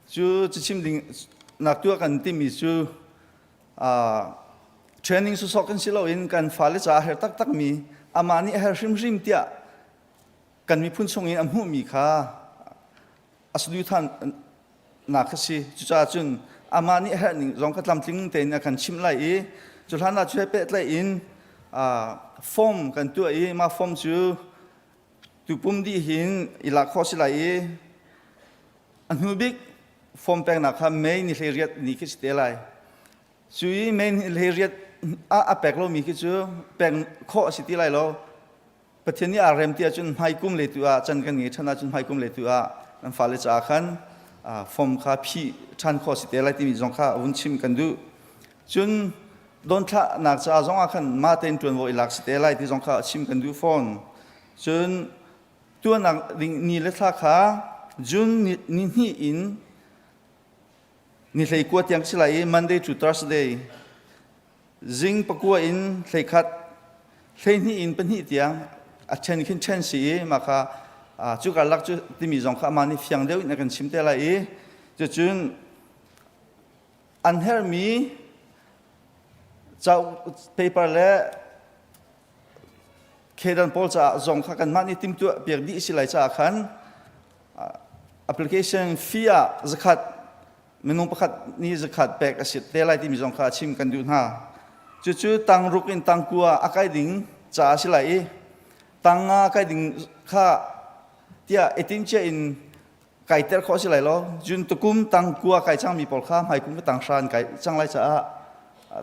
Cu cachim ding nak tuah kan timi cu training sawsawh kan si loin kan fale caah her taktakmi amah nih a her hrimhrim tiah kan miphun chung in a hmuhmi kha a saduhthahnak kha si. Cucaah cun amah nih a herh ning zong kha tlamtling tein a kan chimh lai i cu hlan ah cu he pehtlaih in form kan tuah i mah form cu tupum dih hin i lak khawh si lai i a hnu bik form peknak kha May ni 18 ni khi si te lai. Cu i May ni 18 ah a pek lomi khi cu pek khawh a si ti lai lo. Pathian nih aa rem ti ahcun hmaikum le tu ah can kan ngei ṭhan ahcun hmaikum le tu ah nan fale caah khan form kha phih ṭhan khawh si te lai timi zong kha vun chim kan duh. Cun donthlahnak caah zong ah khan mah tein ṭuanvo i lak si te lai ti zong kha chim kan duh fawn. Cun tuahnak ding ni le thla kha June ni hnih in ni 19 tiang si lai i Monday to Thursday zing pakua in 11. 12 in pahnih tiang a ṭhen khin ṭhen si i mah kha cu karlak cu timi zong kha amah nih fiang deuh in a kan chim te lai i cucun an herhmi cauk paper le khedan pawl caah zong kha kanmah nih timhtuah piak dih si lai caah khan application fee ah zakhat minung pakhat nih zakhat pek a si te lai timi zong kha chim kan duh hna. Cucu tangruk in tangkua a kai ding caah a si lai i tang nga kai ding kha tiah i timhcia in kaiter khawh a si lai lo. Cun tukum tangkua kai cangmi pawl kha hmaikum ka tanghra an kai cang lai caah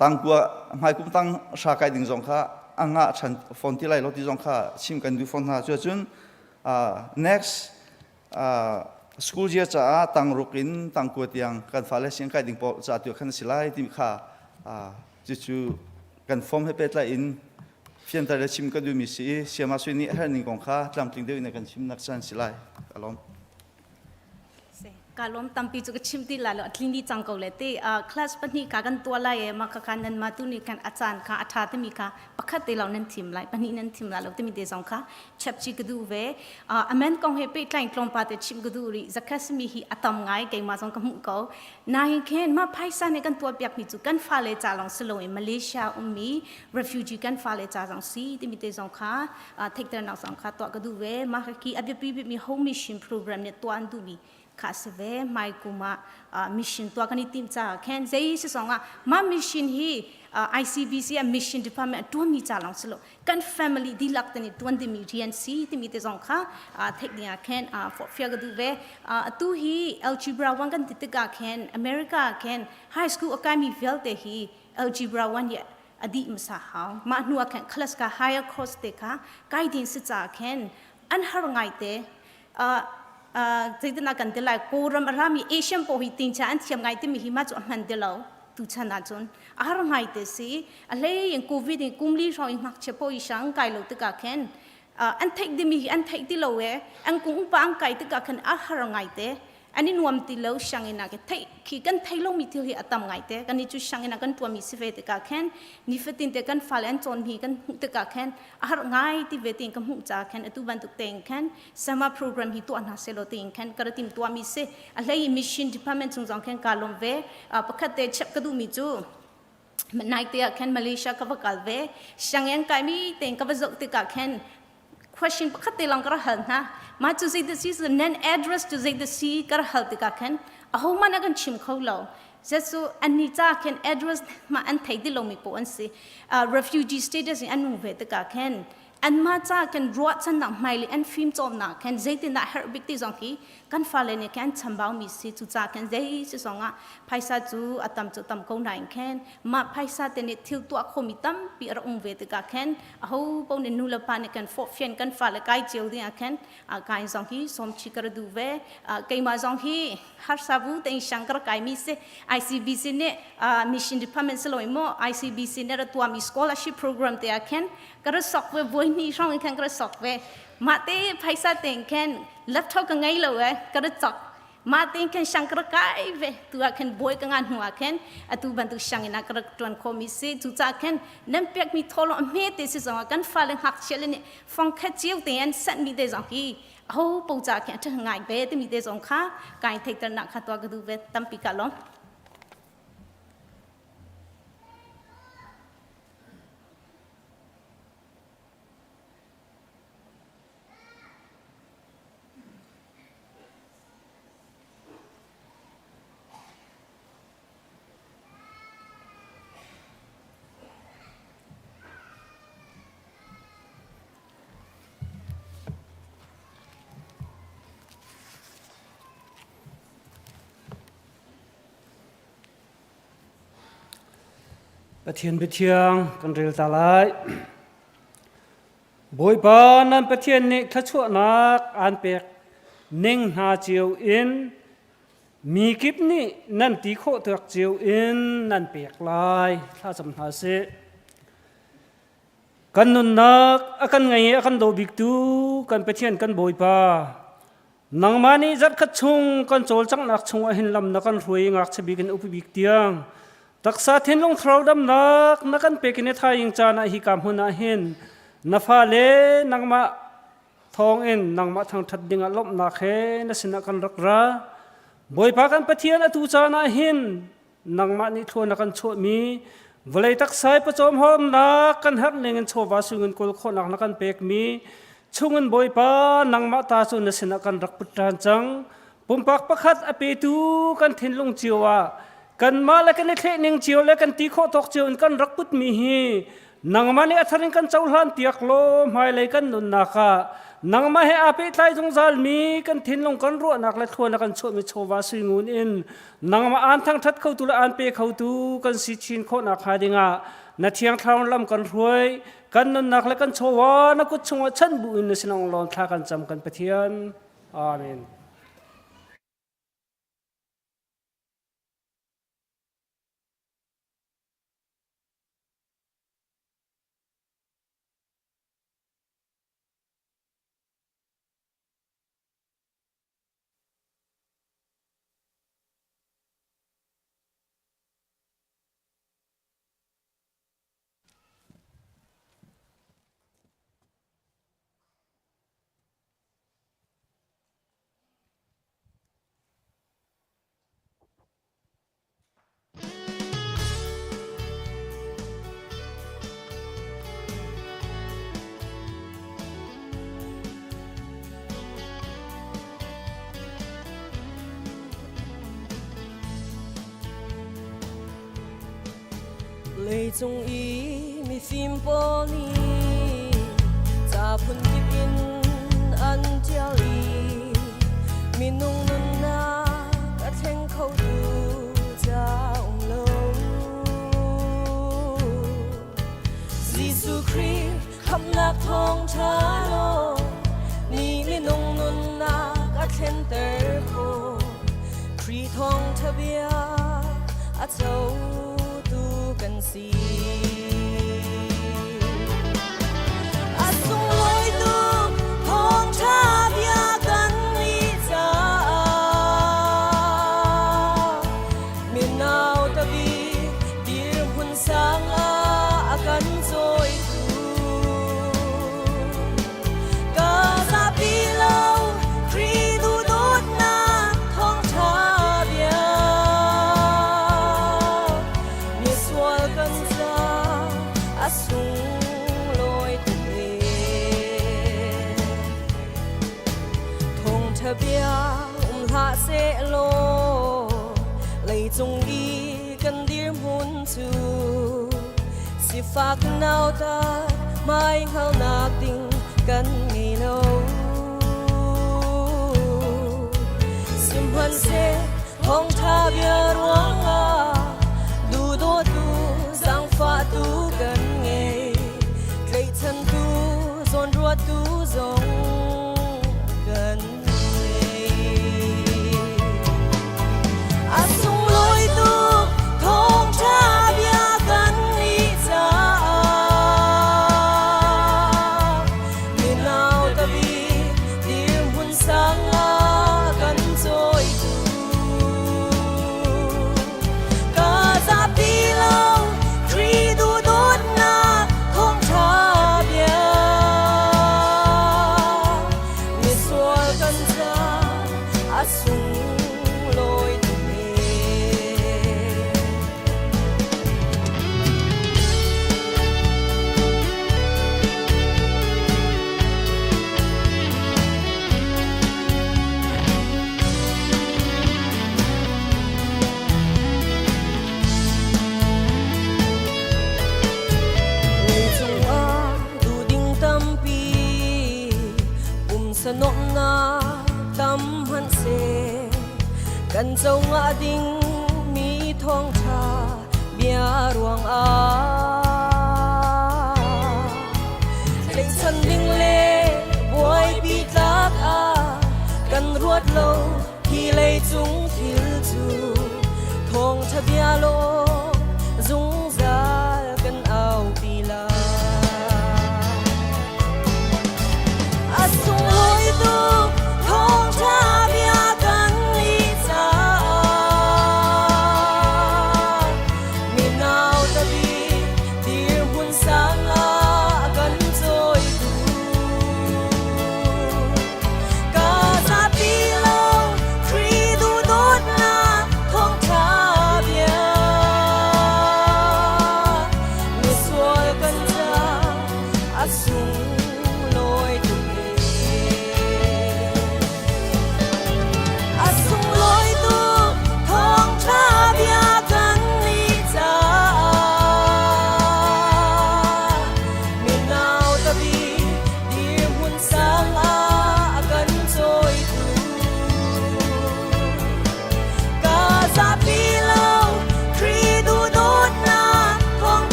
tangkua hmaikum tanghra kai ding zong kha a ngah ṭhan fawn ti lai lo ti zong kha chim kan duh fawn hna. Cuacun next school year caah tangruk in tangkua tiang kan fale siang kai ding pawl ca tu khan a si lai timi kha cucu kan form he pehtlai in fianter le chim ka duhmi si i Siama Sui nih a herh ning kong kha tlamtling deuh in a kan chimnak caan si lai. Ka lawm. Ka lawm tampi cu ka chim ti lai lo a tling dih cang ko le ti class pahnih ka kan tua lai e ma kha khan nan ma tu nih kan a caan kha a tha timi kha pakhat te lo nan thim lai pahnih nan thim lai lo timi te zong kha chapchi ka duh ve amen kong he pehtlain tlawmpa te chim ka duh rih zakasmi hi a tam ngai keimah zong ka hmuh ko nain khin ma phaisa nih kan tuah piak mi cu kan fale ca lawng si loin Malaysia ummi refugee kan fale ca zong si timi te zong kha theihternak zong kha tuah ka duh ve mah khi a biapi bikmi home mission program nih tuah an duhmi kha si ve mai kum ah mission tuah kan i tim caah khin zei si zong ah mah mission hi ICBC a mission department a tuanmi ca lawng si lo kan family dihlak te nih tuan dingmi rian si timi te zong kha theih ding ah khin forhfial ka duh ve. Atu hi algebra 1 kan ti tikah khin America ah khin high school a kaimi vialte hi algebra 1 hi a dih hmasa hau. Mah hnu ah khin class ka higher course te kha kai ding si caah khin an har ngai te. Zeitinah kan ti lai Kawlram a rami Asian pawl hi tingcha an thiam ngai timi hi mah cu a hman ti lo tuchan ahcun a har ngai te si a hlei in covid in kum li hrawng in ngakchia pawl i sang kai lo tikah khin an theih dimi hi an theih ti lo e an kung upa an kai tikah khan a har ngai te an i nuam ti lo sianginn ah theih khi kan thei lomi thil hi a tam ngai te kan i cu sianginn ah kan tuahmi si ve tikah khin nifatin te kan fale an cawn hi kan hmuh tikah khin a har ngai ti ve tiin ka hmuh ca khin atu bantuk tein khan summer program hi tuah hna selaw tiin khan ka ra tim tuahmi si a hlei mission department chung zong khan ka lawm ve pakhat te chep ka duhmi cu nai te ah khan Malaysia ka va kal ve sianginn kaimi tein ka va zoh tikah khan question pakhat te lang ka ra hal hna mah cu zei si nan address cu zei si ka ra hal tikah khan aho man a kan chim kho lo Jesu anni ca khin address ma an thei ti lomi po an si refugee status in an nung ve tikah khin anmah ca kan ruahchannak hmailei an fimcawnnak khan zeitindah herh bik ti zong khi kan fale nih khan chambau mi si cu ca khan zei si zong ah phaisa cu a tam cu tam ko nain khan mah phaisa te nih thil tuah khomi tampi a rak um ve tikah khan aho paoh nih nu le pa nih kan forhfian kan fale kai cio ding ah khan kai zong hi sawmchi ka ra duh ve keimah zong hi harsa bu tein siang ka rak kaimi si ICBC nih mission department si loin maw ICBC nih ra tuahmi scholarship program te ah khin ka ra sok ve voi hnih hrawng in khan ka ra sok ve mah te phaisa tein khin laptop ka ngei lo e ka ra cok mah tein khin siang ka rak kai ve tu ah khin bawi ka ngan hnu ah khin atu bantuk sianginn ah ka rak tuan khomi si cucaah khin nan pekmi thawlawng a hme te si zong ah kan fale ngakchia le nih fang khat cio te an sanhmi te zong hi aho po ca khi a ṭha ngai ve timi te zong kha kai theihternak kha tuah ka duh ve tampi ka lawm. Pathian biathiang kan rel ta lai. Bawipa nan Pathian nih thluachuahnak aan pek ning hna cio in mi kip nih nan ti khawh tuak cio in nan pek lai. Thlacam hna sih. Kan nunnak a kan ngei i a kan daw biktu kan Pathian kan Bawipa, nangmah nih zarhkhat chung kan cawlcanghnak chungah hin lam na kan hruai i ngakchia bik in upa bik tiang taksa thinlung thlarau damnak na kan pek in i thaing caan ah hi ka hmun ah hin. Na fale nangmah thawngin nangmah thangṭhat dingah lawmhnak he na sinah kan rak ra. Bawipa kan Pathian atu caan ah hin nangmah nih thlua na kan chuahmi vawlei taksai pawcawm hornak kan herh ning in chawva sungin kawl khawhnak na kan pekmi chungin Bawipa nangmah ta cu na sinah kan rak put ṭhan cang. Pumpak pakhat a petu kan thinlung cio ah kanmah le kan i thleh ning cio le kan ti khawh tawk cio in kan rak putmi hi nangmah nih a thar in kan cohlan piak law hmailei kan nunnak ah nangmah he aa pehtlai zungzalmi kan thinlung kan ruahnak le thlua na kan chuahmi chawva suingun in nangmah aan thangṭhat khotu le aan pe khotu kan si chin khawhnak hnga dingah na thiang thlarau lam kan hruai kan nunnak le kan chawva na kut chungah chanh bu in na sinong lawn thla kan cam kan Pathian. Amen. Leicung i mifim pawl nih ca phunkip in an ṭial i minung nunnak a thleng khotu ca um lo. Jesuh Khrih khamhnak thawngṭha law ni minung nunnak a thlenter khawh. Khrih thawngṭha bia a cotu kan si. A sunglawi tuk thawngṭha bia kan nih caah minau tabi dirhmun sang ah a kan cawitu. Ka zapi lo Khrih duhdawtnak thawngṭha bia misual kan ca a sunglawi tuk e. Thawngṭha bia um hlah sehlaw leicung i kan dirhmun cu sifak nautat hmai hngalnak ding kan ngei lo. Sihmanhseh thawngṭha bia ruangah duhdawtu zaangfahtu kan ngei. Tlaihchantu zawnruattu zong kan ngei. A sunglawi tuk thawngṭha bia kan nih caah minau tabi dirhmun sang ah kan cawitu. Ka zapi lo Khrih duhdawtnak thawngṭha bia misual kan ca a sunglawi tuk e. Leicung ah duhding tampi pumsa nuamhnak tam hmanhseh kan co ngah ding mi thawngṭha bia ruangah tlaihchan ding le buaipi tlak ah kan ruat lo hi leicung thil cu thawngṭha bia lawng zungzal kan aupi lai. A sunglawi tuk thawngṭha bia kan nih caah.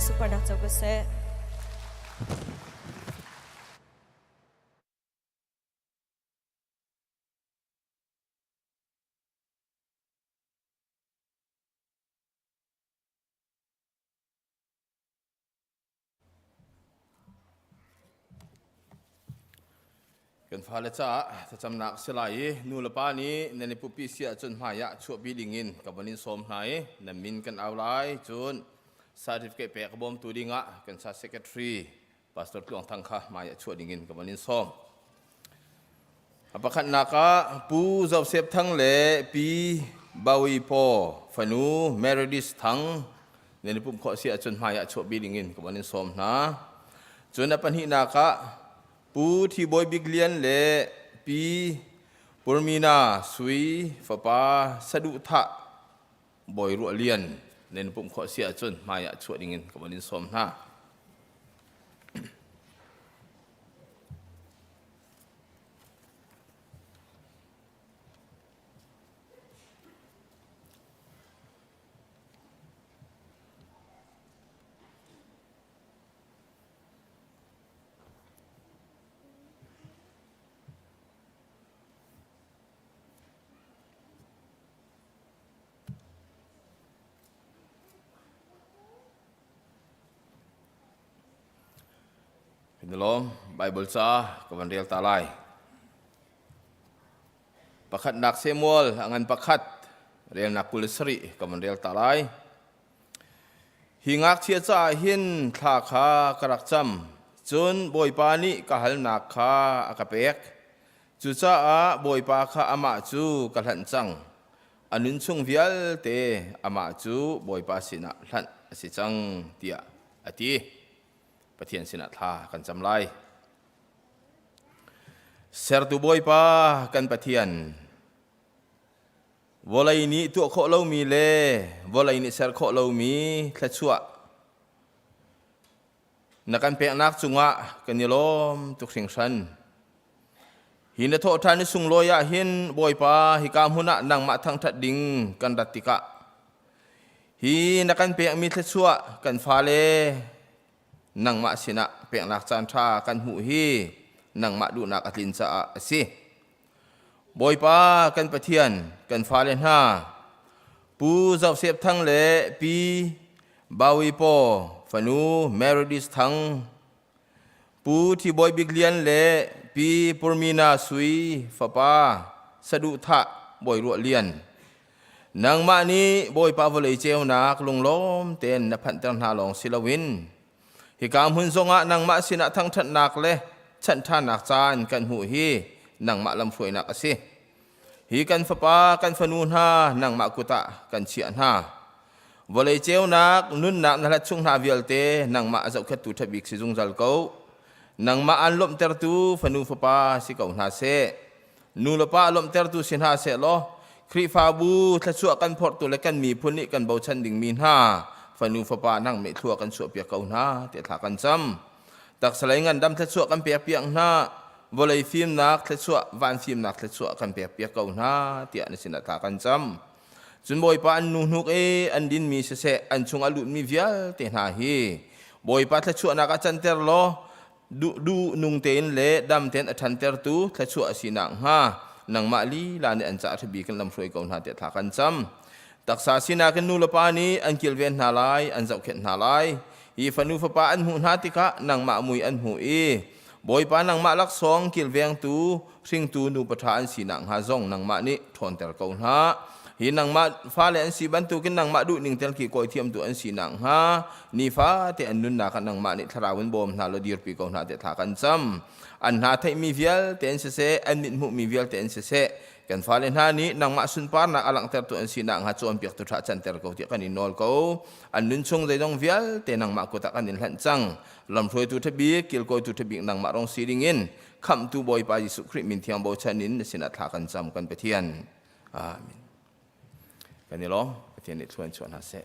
Sunparnak co ko seh. Kan fale caah thlacamnak si lai i nu le pa nih nan i pupi si ahcun hmai ah chuahpi dingin ka von in sawm hna i nan min kan au lai. Cun certificate pek a bawmtu dingah kan sa secretary Pastor Tluang Thang kha hmai ah chuah dingin ka von in sawm. A pakhatnak ah Pu Joseph Thang le Pi Bawi Paw fanu Meredith Thang nan i pumh khawh si ahcun hmai ah chuahpi dingin ka von in sawm hna. Cun a pahnihnak ah Pu Thi Bawi Bik Lian le Pi Purmina Sui fapa Saduhthah Bawi Ruah Lian nan i pumh khawh si ahcun hmai ah chuah dingin ka von in sawm hna. Kan i lawm. Baibal ca ka van rel ta lai. Pakhatnak Samuel a ngan pakhat relnak 27 ka van rel ta lai. Hi ngakchia caah hin thla kha ka rak cam. Cun Bawipa nih ka halnak kha a ka pek. Cucaah Bawipa kha amah cu ka hlanh cang. A nun chung vialte amah cu Bawipa sinah hlanh a si cang, tiah a ti. Pathian sinah thla kan cam lai. Sertu Bawipa kan Pathian, vawlei nih tuah khawh lomi le vawlei nih ser khawh lomi thluachuah na kan peknak cungah kan i lawm tuk hringhran. Hi na thawhṭhan ni sunglawi ah hin Bawipa hika hmun ah nangmah thangṭhat ding kan rat tikah Hi na kan pekmi thluachuah kan fale nangmah sinah peknak caanṭha kan hmuh hi nangmah duhnak a tlin caah a si. Bawipa kan Pathian kan fale hna Pu Joseph Thang le Pi Bawi Paw fanu Meredith Thang Pu Thi Bawi Bik Lian le Pi Purmina Sui fapa Saduhthah Bawi Ruah Lian Nangmah nih Bawipa vawlei ceunak lunglawm tein na phanhter hna lawng si loin hika hmun zongah nangmah sinah thangṭhatnak le chanhṭhanak caan kan hmuh hi nangmah lamhruainak a si. Hi kan fapa kan fanu hna nangmah kut ah kan chiah hna. Vawlei ceunak nunnak na hlat chung hna vialte nangmah a zohkhettu ṭha bik si zungzal ko. Nangmah aan lawmhtertu fanu fapa si ko hna seh. Nu le pa lawmhtertu si hna seh law Khrihfabu thluachuah kan phorhtu le kan miphun nih kan bochan dingmi hna fanu fapa nang meh thlua kan chuahpiak ko hna tiah thla kan cam. Taksalei ngandam thluachuah kan pekpiak hna, vawlei fimnak thluachuah, van fimnak thluachuah kan pekpiak ko hna tiah na sinah thla kan cam. Cun Bawipa an nu hnuk i an dinmi siseh an chung a lutmi vialte hna hi Bawipa thluachuahnak ah canter law duh nung tein le dam tein a ṭhantertu thluachuah a si nakhnga nangmah lila nih an caah ṭhabik in lamhruai ko hna tiah thla kan cam. Taksa sinak in nu le pa nih an kilven hna lai, an zohkhenh hna lai. Hi fanu fapa an hmuh hna tikah nangmah mui an hmuh i Bawipa nangmah laksawng kilvengtu hringtu nupa ṭha an si nakhnga zong nangmah nih ṭhawnter ko hna. Hi nangmah fale an si bantukin nangmah duhning tel ki kawi thiamtu an si nakhnga nifate an nunnak ah nangmah nih thlarau in bawm hna law dirpi ko hna tiah thla kan cam. An hna theihmi vialte an siseh, an mit hmuhmi vialte an siseh, kan fale hna nih nangmah sunparnak a langhtertu an si nakhnga cawnpiaktu ṭha canter ko tiah kan in nawl ko. An nun chung zeizong vialte nangmah kut ah kan in hlanh cang. Lamhruaitu ṭha bik, kilkawitu ṭha bik nangmah rong si dingin Khamhtu Bawipa Jesuh Khrih min thiang bochan in na sinah thla kan cam kan Pathian. Amen. Kan i lawm. Pathian nih thluan chuah hna seh.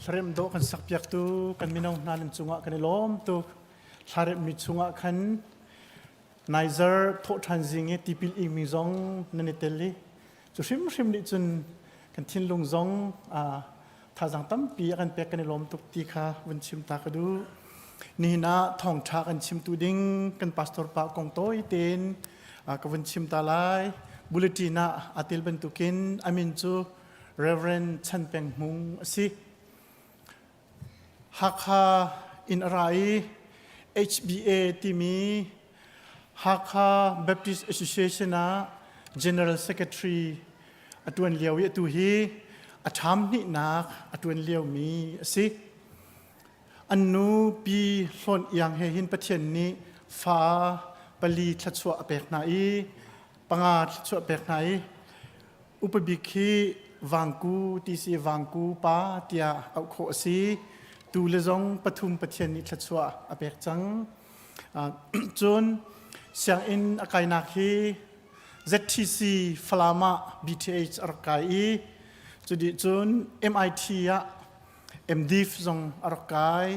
Hlaremh dawh kan sakpiaktu kan mino hna nan cungah kan i lawm tuk. Hlaremhmi chungah khan Niger thawhṭhan zing i tipil ingmi zong nan i tel i cu hrimhrim nih cun kan thinlung zong thazaang tampi a kan pek kan i lawm tuk ti kha vun chim ta ka duh. Nihin ah thawngṭha kan chimtu ding kan pastor pa kong tawi tein ka vun chim ta lai. Bulletin ah aa tel bantukin a min cu Reverend Chan Peng Hmung a si. Hakha in a ra i HBA timi Hakha Baptist Association ah General Secretary a ṭuan lio i atu hi a ṭham hnihnak a ṭuan liomi a si. An nu Pi Hlawn Iang he hin Pathian nih fa pali thluachuah a pek hna i panga thluachuah a pek hna i Upa bik hi Vangku ti si Vangku pa tiah auh khawh a si. Tu le zong pathum Pathian nih thluachuah a pek cang. Cun sianginn a kainak hi ZTC Falam ah BTH a rak kai i cudih cun MIT ah MDiv zong a rak kai.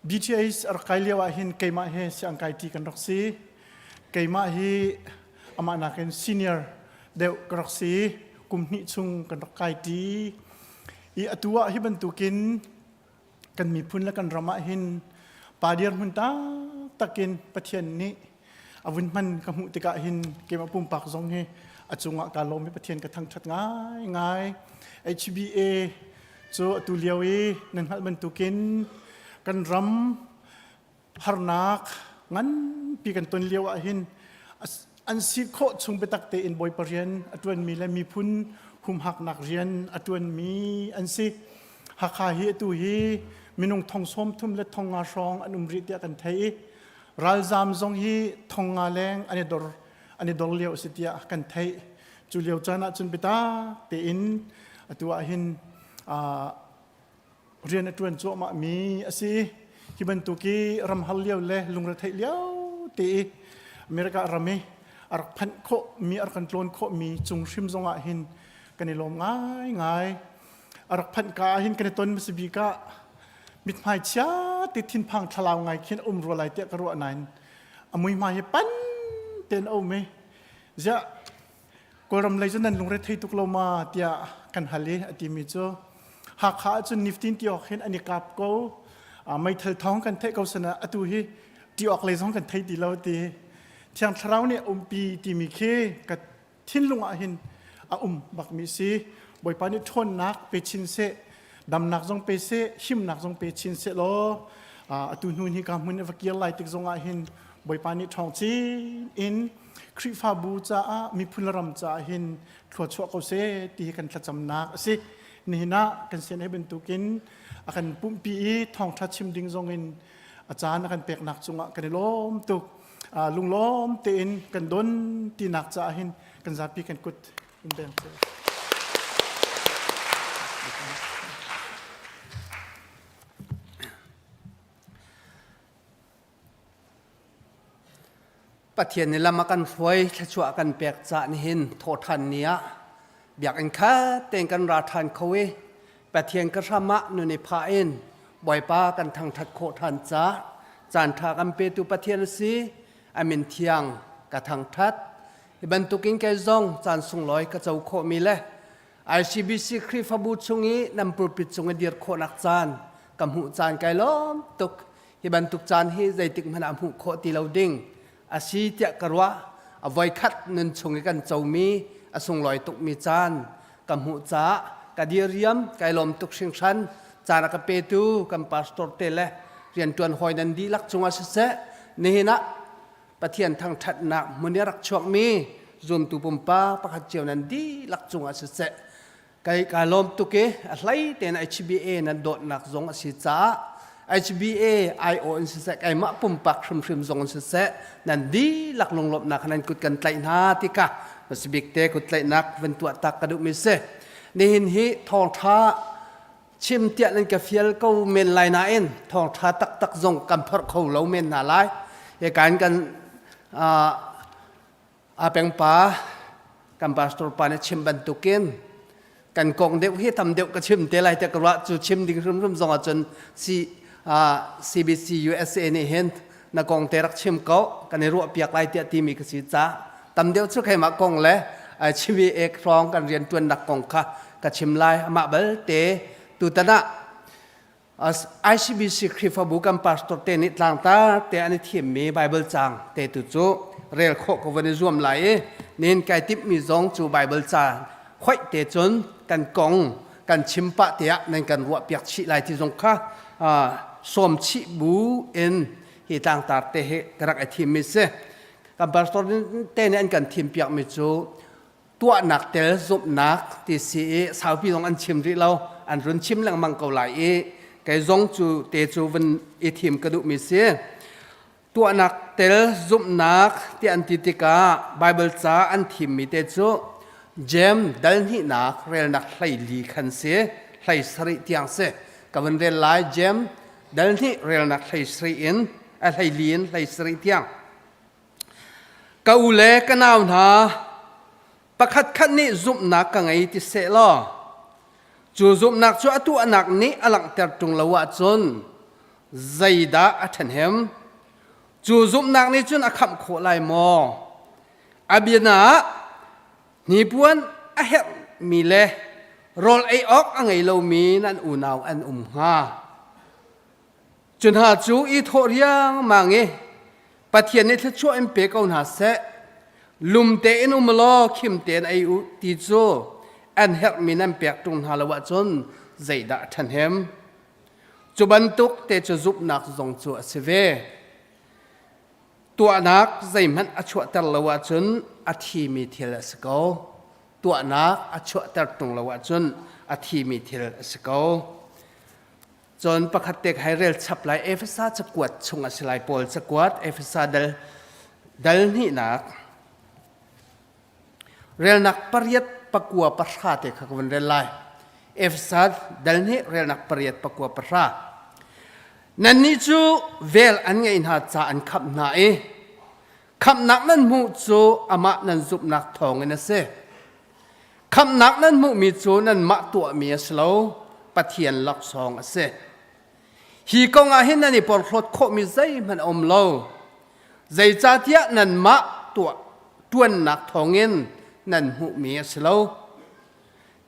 BTH a rak kai lio ah hin keimah he siangkai ṭi kan rak si. Keimah hi amah nakin senior deuh ka rak si. Kum hnih chung kan rak kai ṭi. I atu ah hi bantukin kan miphun le kan ram ah hin pa dirhmun taktak in Pathian nih a vun hman ka hmuh tikah hin keimah pumpak zong hi a cungah kaa lawm i Pathian ka thangṭhat ngaingai. HBA cu atu lio i nan hngalh bantukin kan ram harnak nganpi kan ton lio ah hin an si khawh chung biatak tein Bawipa rian a ṭuanmi le miphun humhaknak rian a ṭuanmi an si. Hakha hi atu hi minung thong sawm thum le thong nga hrawng an um rih tiah kan theih i ralzaam zong hi thong nga leng an i dor an i dor lio a si tiah kan theih. Cu lio caan ah cun biatak tein atu ah hin rian a ṭuan cuahmah mi a si. Hi bantuk i ramhar lio le lungretheih lio te i America ram i a rak phanh khawh mi a rak kan tlawn khawh mi cung hrim zong ah hin kan i lawm ngaingai. A rak phanh ka ah hin kan i ton hmasa bik ah mithmai chia te thinphang thlalau ngai khin a um rua lai tiah ka ruah nain a muihmai hi pan tein a um i ziah Kawlram lei cu nan lungre thei tuk lo ma tiah kan hal i a timi cu Hakha ahcun niftin ti awk hin an i kap ko meithal thawng kan theih ko sana atu hi ti awk lei zong kan thei ti lo ti Thiang Thlarau nih a umpi timi khi ka thinlung ah hin a um bakmi si Bawipa nih ṭhawnnak pe chin seh damnak zong pe seh himnak zong pe chin seh law atu hnu hi ka hmun va kir lai tik zong ah hin Bawipa nih ṭhawng chin in Khrihfabu caah miphun le ram caah hin thluachuah ko seh ti hi kan thlacamnak a si. Nihin ah kan sian he bantukin a kan pumhpi i thawngṭha chim ding zong in a caan a kan peknak cungah kan i lawm tuk. Lunglawm tein kan don tinak caah hin kan zapi kan kut in beng cio. Pathian nih lam a kan hruai thluachuah a kan pek cah nihin thawhṭhan ni ah biakinn khat tein kan ra ṭhan kho i Pathian ka hram ah nun i phah in Bawipa kan thangṭhat khawh ṭhan caah caanṭha kan petu Pathian a si a min thiang ka thangṭhat hi bantukin kei zong caan sunglawi ka co khawhmi le ICBC Khrihfabu chung i nan pulpit cung i dir khawhnak caan ka hmuh caan kai lawm tuk Hi bantuk caan hi zeitik hmanh ah hmuh khawh ti lo ding a si tiah ka ruah. A voikhat nun chung i kan comi a sunglawi tukmi caan ka hmuh caah ka diriam kai lawm tuk hringhran. Caan a ka petu kan pastor te le rianṭuan hawi nan dihlak cungah siseh nihin ah Pathian thangṭhatnak hmun i a rak chuakmi zumtu pumpa pakhat cio nan dihlak cungah siseh Kai ka lawm tuk i a hlei tein HBA nan dawtnak zong a si caah HBA IO in siseh keimah pumpak hrimhrim zong in siseh nan dihlak lunglawmhnak nan kut kan tlaih hna tikah masibik te kut tlaihnak van tuah tak ka duhmi si. Nihin hi thawngṭha chim tiah nan ka fial ko men lai nain thawngṭha taktak zong kan phorh kho lo men hna lai. Hi kan kan A pengpa kan pastor pa nih chim bantukin Kan kong deuh hi tam deuh ka chim te lai te ka ruah cu chim ding hrimhrim zong ahcun C, uh, CBC USA nih hin na kong te rak chim ko kan i ruah piak lai tiah timi ka si ca tam deuh cu keimah kong le chimi ek hrawng kan rian tuannak kong kha ka chim lai amah balte tutan ah ICBC Khrihfabu kan pastor te nih tlangtar te an i thimmi Bible caang te tu cu rel khawh ka van i zuam lai i nin kai timhmi zong cu Bible ca khoih te cun kan kong kan chim pah te ah nan kan ruah piak chih lai ti zong kha sawm chih bu in hi tlangtar te hi ka rak i thimmi si. Kan pastor te nih an kan thim piakmi cu tuahnak tel zumhnak ti si i saupi zong an chim rih lo an run chim lengmang ko lai i kei zong cu te cu vun i thim ka duhmi si tuahnak tel zumhnak ti an ti tikah Bible ca an thimmi te cu Jeim dal hnihnak relnak 14 khan si 17 tiang si ka vun rel lai Jeim dal hnih relnak 17 in a 14 in 17 tiang Ka u le ka nau hna, pakhatkhat nih zumhnak ka ngei ti seh law, cu zumhnak cu a tuahnak nih a langhter ṭung lo ahcun zeidah a ṭhahnem? Cu zumhnak nih cun a khamh khawh lai maw? A biana ah, hnipuan a herhmi le rawl ei awk a ngei lomi nan unau an um hnga. Cu hna cu i thawh riangmang i Pathian nih thluachuah in pe ko hna seh. Lum tein um law khim tein ei u ti cu an herhmi nan pek ṭung hna lo ahcun zeidah a ṭhahnem? Cu bantuk te cu zumhnak zong cu a si ve. Tuahnak zeihmanh a chuahter lo ahcun a thimi thil a si ko. Tuahnak a chuahter ṭung lo ahcun a thimi thil a si ko. Cun pakhat te hai rel chap lai Efesa cakuat chung a si lai Paul cakuat Efesa dal dal hnihnak relnak pariat pakua pahra te kha ka vun rel lai Efesa dal hnih relnak pariat pakua pahra nannih cu vel an ngeih hna ca an khamh hna i khamhnak nan hmuh cu amah nan zumhnak thawngin a si Khamhnak nan hmuhmi cu nanmah tuahmi a si lo, Pathian laksawng a si. Hi kong ah hin nan i porhlawt khawhmi zeihmanh a um lo. Zeicahtiah nanmah tuah ṭuannak thawngin nan hmuhmi a si lo.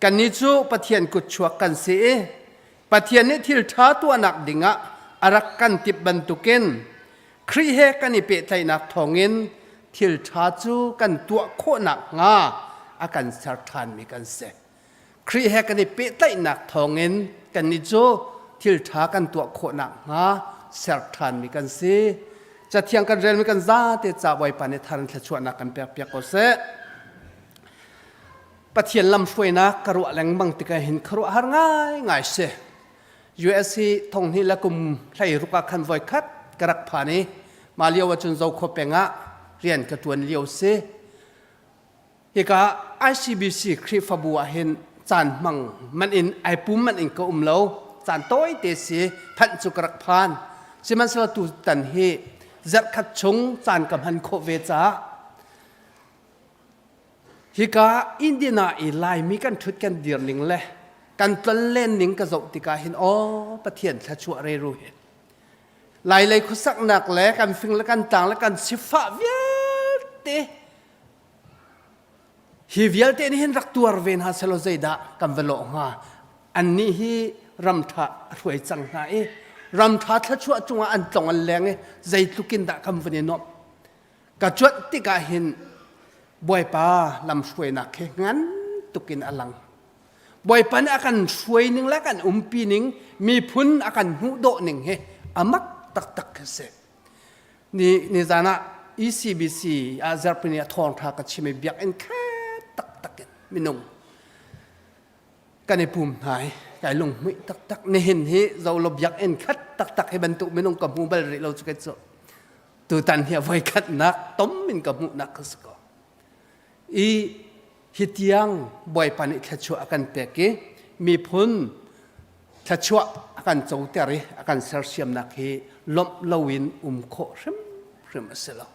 Kannih cu Pathian kutchuak kan si i Pathian nih thil ṭha tuahnak dingah a rak kan timh bantukin Khrih he kan i pehtlaihnak thawngin thil ṭha cu kan tuah khawh nakhnga a kan ser ṭhanmi kan si. Khrih he kan i pehtlaihnak thawngin kannih cu thil ṭha kan tuah khawh nakhnga ser ṭhanmi kan si. Cathiang kan relmi kan zate ca Bawipa nih thar in thluachuahnak kan pekpiak ko seh. Pathian lamhruainak ka ruah lengmang tikah hin khuaruahhar ngaingai si. US hi thonghnih le kum 16 ah khan voikhat ka rak phan i mah lio ahcun Zokhua peng ah rian ka ṭuan lio si. Hika ICBC Khrihfabu ah hin caan hmang man in ai pum man in ka um lo. Caan tawite si phanh cu ka rak phan. Sihmanhsehlaw tutan hi zarhkhat chung caan ka hman khawh ve caah Hika Indiana i Laimi kan ṭhut kan dir ning le kan tlonlen ning ka zoh tikah hin aw Pathian thluachuah reru hi Lailei khuasaknak le kan fing le kan tlang le kan sifah vialte hi vialte nih hin rak tuar ve hna selaw zeidah kan va lawh hnga annih hi ramṭha a hruai cang hna i ramṭha thluachuah cungah an tlong an leng i zeitluk in dah kan vun i nuamh Ka cuanh tikah hin Bawipa lamhruainak khi ngan tukin a lang. Bawipa nih a kan hruai ning le kan umpi ning, miphun a kan hmuh dawh ning hi a mak taktak khi si. Ni, nizan ah ECBC ah zarhpini a thawngṭha ka chim i biakinn khat taktak in minung kan i pum hna i kai lunghmuih taktak. Nihin hi zolo biakinn khat taktak hi bantuk minung ka hmu bal rih lo cu kai cu. Tutan hi a voikhatnak tom in ka hmuhnak ka si ko. I hi tiang Bawipa nih thluachuah a kan pek i miphun thluachuah a kan coter i a kan sersiamnak hi lawmh loin um khawh hrimhrim a si lo.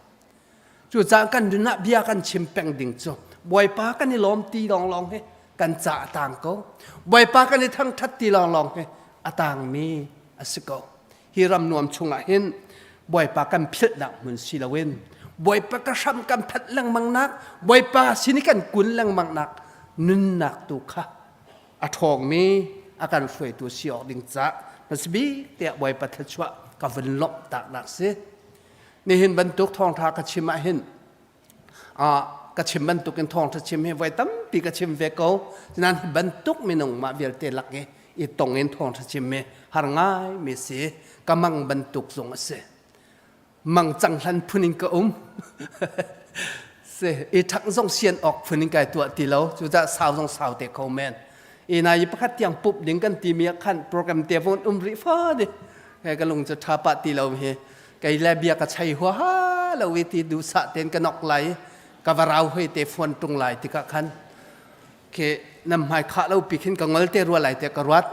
Cucaah kan nun ah bia kan chim peng ding cu Bawipa kan i lawm ti lawnglawng hi. Kan ca a tang ko. Bawipa kan i thangṭhat ti lawnglawng hi a tangmi a si ko. Hi ram nuam chungah hin Bawipa kan philhnak hmun si loin Bawipa ka hram kan phanh lengmang nak Bawipa sin i kan kun lengmang nak nunnak tu kha a ṭhawngmi a kan hruaitu si awk ding ca hmasa bik tiah Bawipa thluachuah ka vun lawmh taknak si. Nihin bantuk thawngṭha ka chim ah hin ka chim bantuk in thawngṭha chim hi voi tampi ka chim ve ko. Nain hi bantuk minung mah vialte lak i i tong in thawngṭha chim hi har ngai mi si. Ka mang bantuk zong a si. Mang cang hlan phun in ka um. Si i ṭhak zong sian awk phun in kai tuah ti lo. Cucaah sau zong sau te kho men. I nai i pakhat tiang pup ding kan timi ah khan program te vun um rih fa di. Ka lung cu ṭha pah ti lo hi. Kei le bia ka chei huaha lo i ti duhsah tein ka nok lai ka va rau hoi te fuan ṭung lai tikah khan khi nam hmai khah lo pi khin ka ngol te rua lai te ka ruat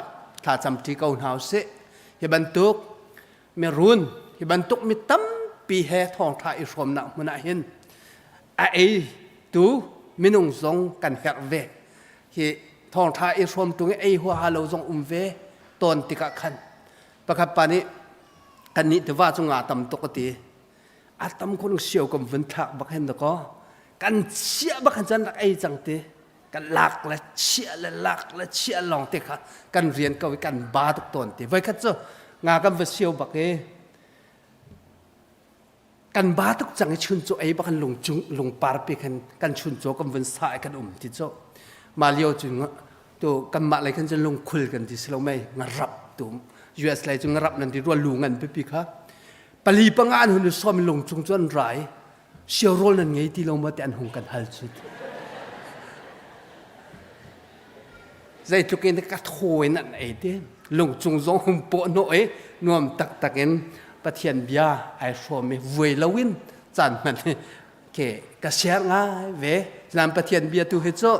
thla cam ṭi ko hna usih hi bantuk mirun hi bantuk mi tampi he thawngṭha i hrawmnak hmun ah hin a ei tu minung zong kan herh ve hi thawngṭha i hrawm ṭung i ei huaha lo zong um ve tawn tikah khan pakhat pa nih kannih tiva cu nga tam tuk a ti a tam khun sio kam vun thlak bak hen dakaw kan chiah bak han chan rak ei cang ti kan lak le chiah le lak le chiah lawng te kha kan rian ko i kan ba tuk tawn ti voi khat cu nga kan va sio bak i kan ba tuk cang i chun cu ei bak kan lung cung lungpar pi khan kan chun cu kan vun sa i kan um ti cu ma lio cu tu kanmah lei khan cun lungkhul kan ti si lo mei ngarap tu US lei cu ngarap nan ti rua lu ngan pipi kha pali panga an hun som lung cung cu an rai siaurawl nan ngei ti lo maw ti an hung kan hal cu zeitluk in ka thaw in an ei ti lung cung zong hung pawh hnawh i nuam taktak in Pathian bia ai hrawm i vuai loin caan hman hi ke ka share ngai ve nan Pathian bia tu hi cu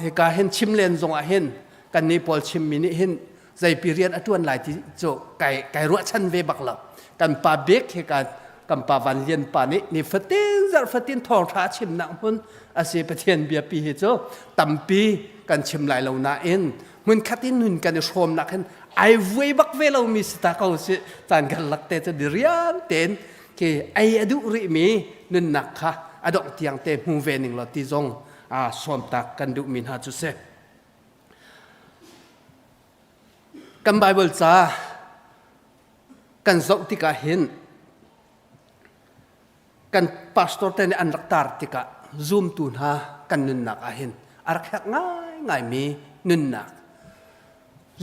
hika hin chim len zong ah hin kan nih pawl chim mi nih hin zei pi rian a tuan lai ti cu kai kai ruahchan ve bak lo kan pa bik hi kan kan pa van lian pa nih ni fatin zarh fatin thawngtha chimnak hmun asi Pathian bia pi hi cu tampi kan chim lai lo nain hmun khat in nun kan i hrawmnak hin ai vuai bak ve lo mi si ta ko si caan kan lak te cu diriam ten khi ei a duh rih mi nunnak kha a dongh tiang te hmu ve ning law ti zong a sawmtak kan duh mi hna cu si kan Bible ca kan zoh tikah hin kan pastor te nih an rak tar tikah zumtu hna kan nunnak ah hin a rak herh ngaingai mi nunnak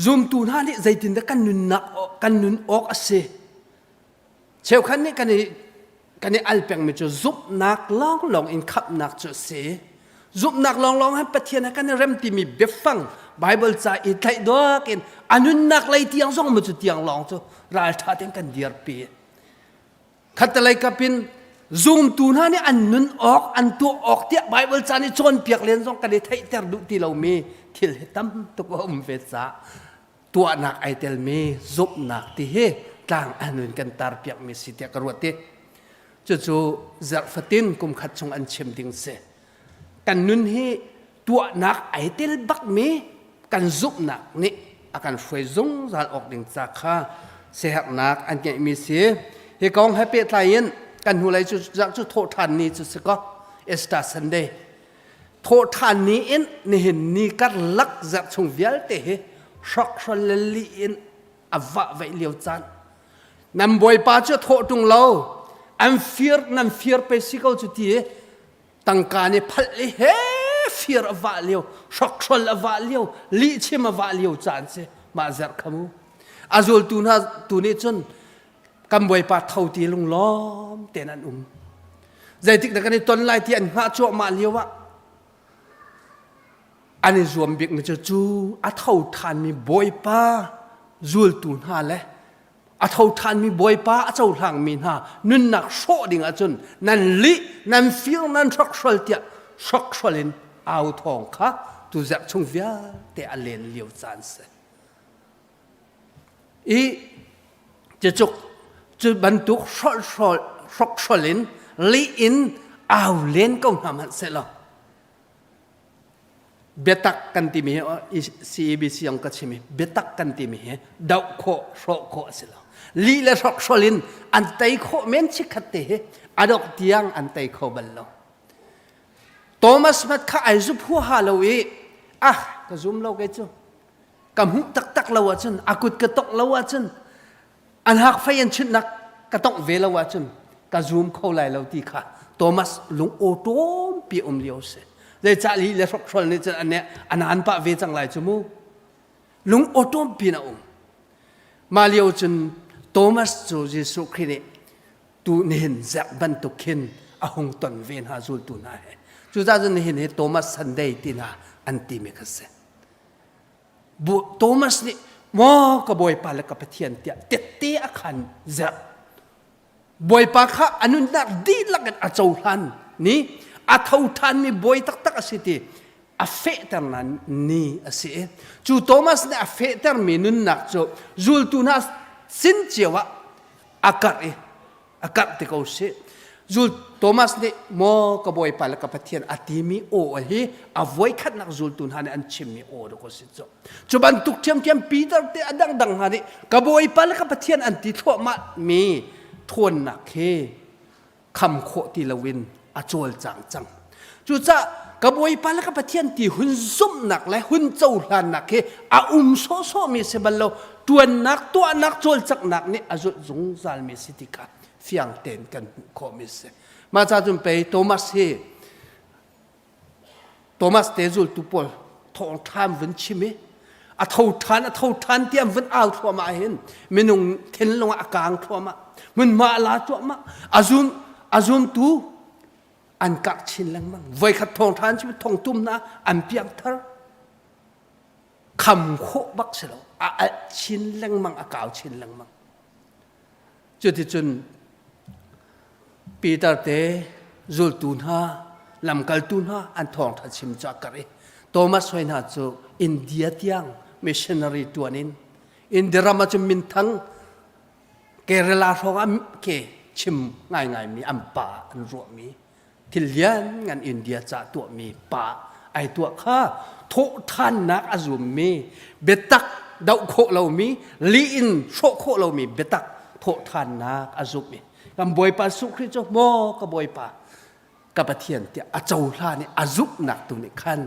zumtu hna nih zeitindah kan nunnak kan nun awk a si Cheukhat nih kan i kan i al pengmi cu zumhnak lawnglawng in khamhnak cu a si. Zumhnak lawnglawng han Pathian he kan i rem timi biafang Bible ca i tlaih duak in a nunnak lei tiang zong mu cu tiang lawng cu ralṭha tein kan dirpi. Khattelei kap in zumtu hna nih an nun awk an tuah awk tiah Bible ca nih cawnpiak len zong kan i theihter duh ti lomi thil hi tam tuk a um ve caah tuahnak ai telmi zumhnak ti hi tlang an in kan tarpiakmi si tiah ka ruat i cucu zarh fatin kum khat chung an chim ding si kan nun hi tuahnak ai tel bakmi kan zumhnak nih a kan hruai zungzal awk ding ca kha siaherhnak an ngeihmi si hi kong he pehtlai in kan hnulei cu zarh cu thawh ṭhan ni cu si ko Easter Sunday Thawhṭhan ni in nihin ni karlak zarh chung vialte hi hrokhrawl le lih in a vahvaih lio caan. Nan bawipa cu a thawh ṭung lo. An fir nan fir pe si ko cu ti i tangka nih phalh i he fir a vah lio, hrokhrawl a vah lio, lihchim a vah lio caan si. Mah zarh kha mu. A zultu hna tu nih cun kan bawipa tho ti lunglawm tein an um zeitik dah kan i ton lai ti an hngah cuahmah lio ah an i zuam bikmi cu cu a tho ṭhanmi bawipa zultu hna le a tho ṭhanmi bawipa a cohlangmi hna nunnak hrawh ding ahcun nan lih nan fir nan hrokhrol tiah hrokhrol in au thawng kha tu zarh chung vialte a len lio caan si I cucuk cu bantuk hrolhrol hrokhrol in lih in au len ko hna hmanh sehlaw. Biatak kan timi hi CABC zong ka chim i biatak kan timi hi doh khawh hrawh khawh a si lo. Lih le hrokhhrol in an tei khawh men chikkhat te hi a dok tiang an tei kho bal lo. Thomas hmat kha ai zup huaha lo i ah ka zum lo kei cu ka hmuh taktak lo ahcun a kut ka tongh lo ahcun an hak fei an chunhnak ka tongh ve lo ahcun ka zum kho lai lo ti kha Thomas lung awṭawm pi um lio si. Zeicah li le hrokhrol nih cun an an an pah ve cang lai cu mu. Lung awṭawm pin a um. Mah lio cun Thomas cu Jesuh Khrih nih tu nihin zek bantuk khin a hung ton ve hna zultu hna he. Cucaah cun nihin hi Thomas Sunday ti hna an timi kha si. Thomas nih maw ka Bawipa le ka Pathian tiah tette a khan zerh. Bawipa kha a nunnak dihlak in a cohlan ni a tho ṭhanmi bawi taktak a si ti a fehter na ni a si. Cu Thomas nih a fehtermi nunnak cu zultu hna sin cio ah a karh i a karh ti ko sih. Zul Thomas nih maw ka Bawipa le ka Pathian a timi aw hi a voikhatnak zultu hna nih an chimmi aw dawk a si cu. Cu bantuk ṭhiamṭhiam Peter te a dangdang hna nih ka Bawipa le ka Pathian an ti thluahmah mi ṭhawnnak hi kham khawh ti loin a cawlcang cang. Cucaah ka Bawipa le ka Pathian ti hun zumhnak le hun cohlannak hi a um sawhsawhmi si bal lo ṭuannak tuahnak cawlcanghnak nih a zulh zungzalmi si ti kha fiang tein kan hmuh khawhmi si. Mah ca cun pei Thomas hi Thomas te zultu pawl thawngṭha an vun chim i a tho ṭhan a tho ṭhan ti an vun au thluahmah hin minung thinlung ah a kaang thluahmah hmunhma a la cuahmah a zum a zumtu an karh chin lengmang voikhat thawngṭha an chim thongtum hna an piang thar kham khawh bak si lo a alh chin lengmang a kau chin lengmang Cuticun Peter te zultu hna, lamkaltu hna an thawngṭha chim cu a karh i Thomas hoi hna cu India tiang missionary ṭuan in India ram ah cun minthang Kerala hrawng ah ke chim ngaingaimi an pa an ruahmi thil lianngan India ca tuahmi pa ai tuah kha thawhṭhannak a zummi biatak doh khawh lomi lih in hrawh khawh lomi biatak thawhṭhannak a zumh i kan Bawipa Jesuh Khrih cu maw ka Bawipa ka Pathian tiah a cohlan i a zumhnak tu nih khan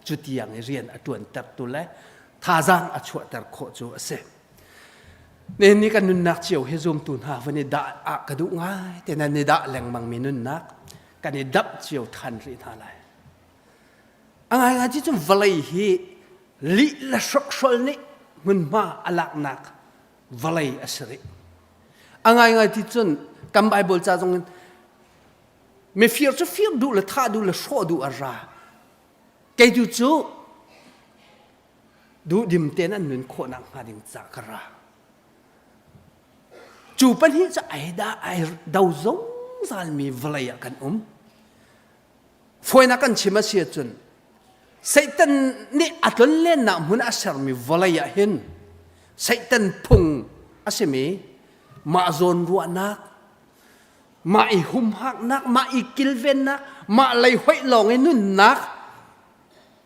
cu tiang i rian a ṭuantertu le thazaang a chuahter khawh cu a si. Nihin ni kan nunnak cio hi zumtu hna van i dah ah ka duh ngai te nan i dah lengmang mi nunnak kan i damh cio than rih hna lai. A ngaingai ti cun vawlei hi lih le hrokhrol nih hmunhma a laknak vawlei a si rih. A ngaingai ti cun kan Bible ca zong in mifir cu fir duh le thah duh le hrawh duh a ra. Kei tu cu duhdim tein an nun khawhnak hnga ding ca ka ra. Cu pahnih cu ai dah ai do zungzalmi vawlei ah kan um. Fawinak kan chim a si ahcun Satan nih a tlonlennak hmun a sermi vawlei ah hin Satan phung a simi mah zawn ruahnak, mah i humhaknak, mah i kilvennak, mah lei hoih lawng i nunnak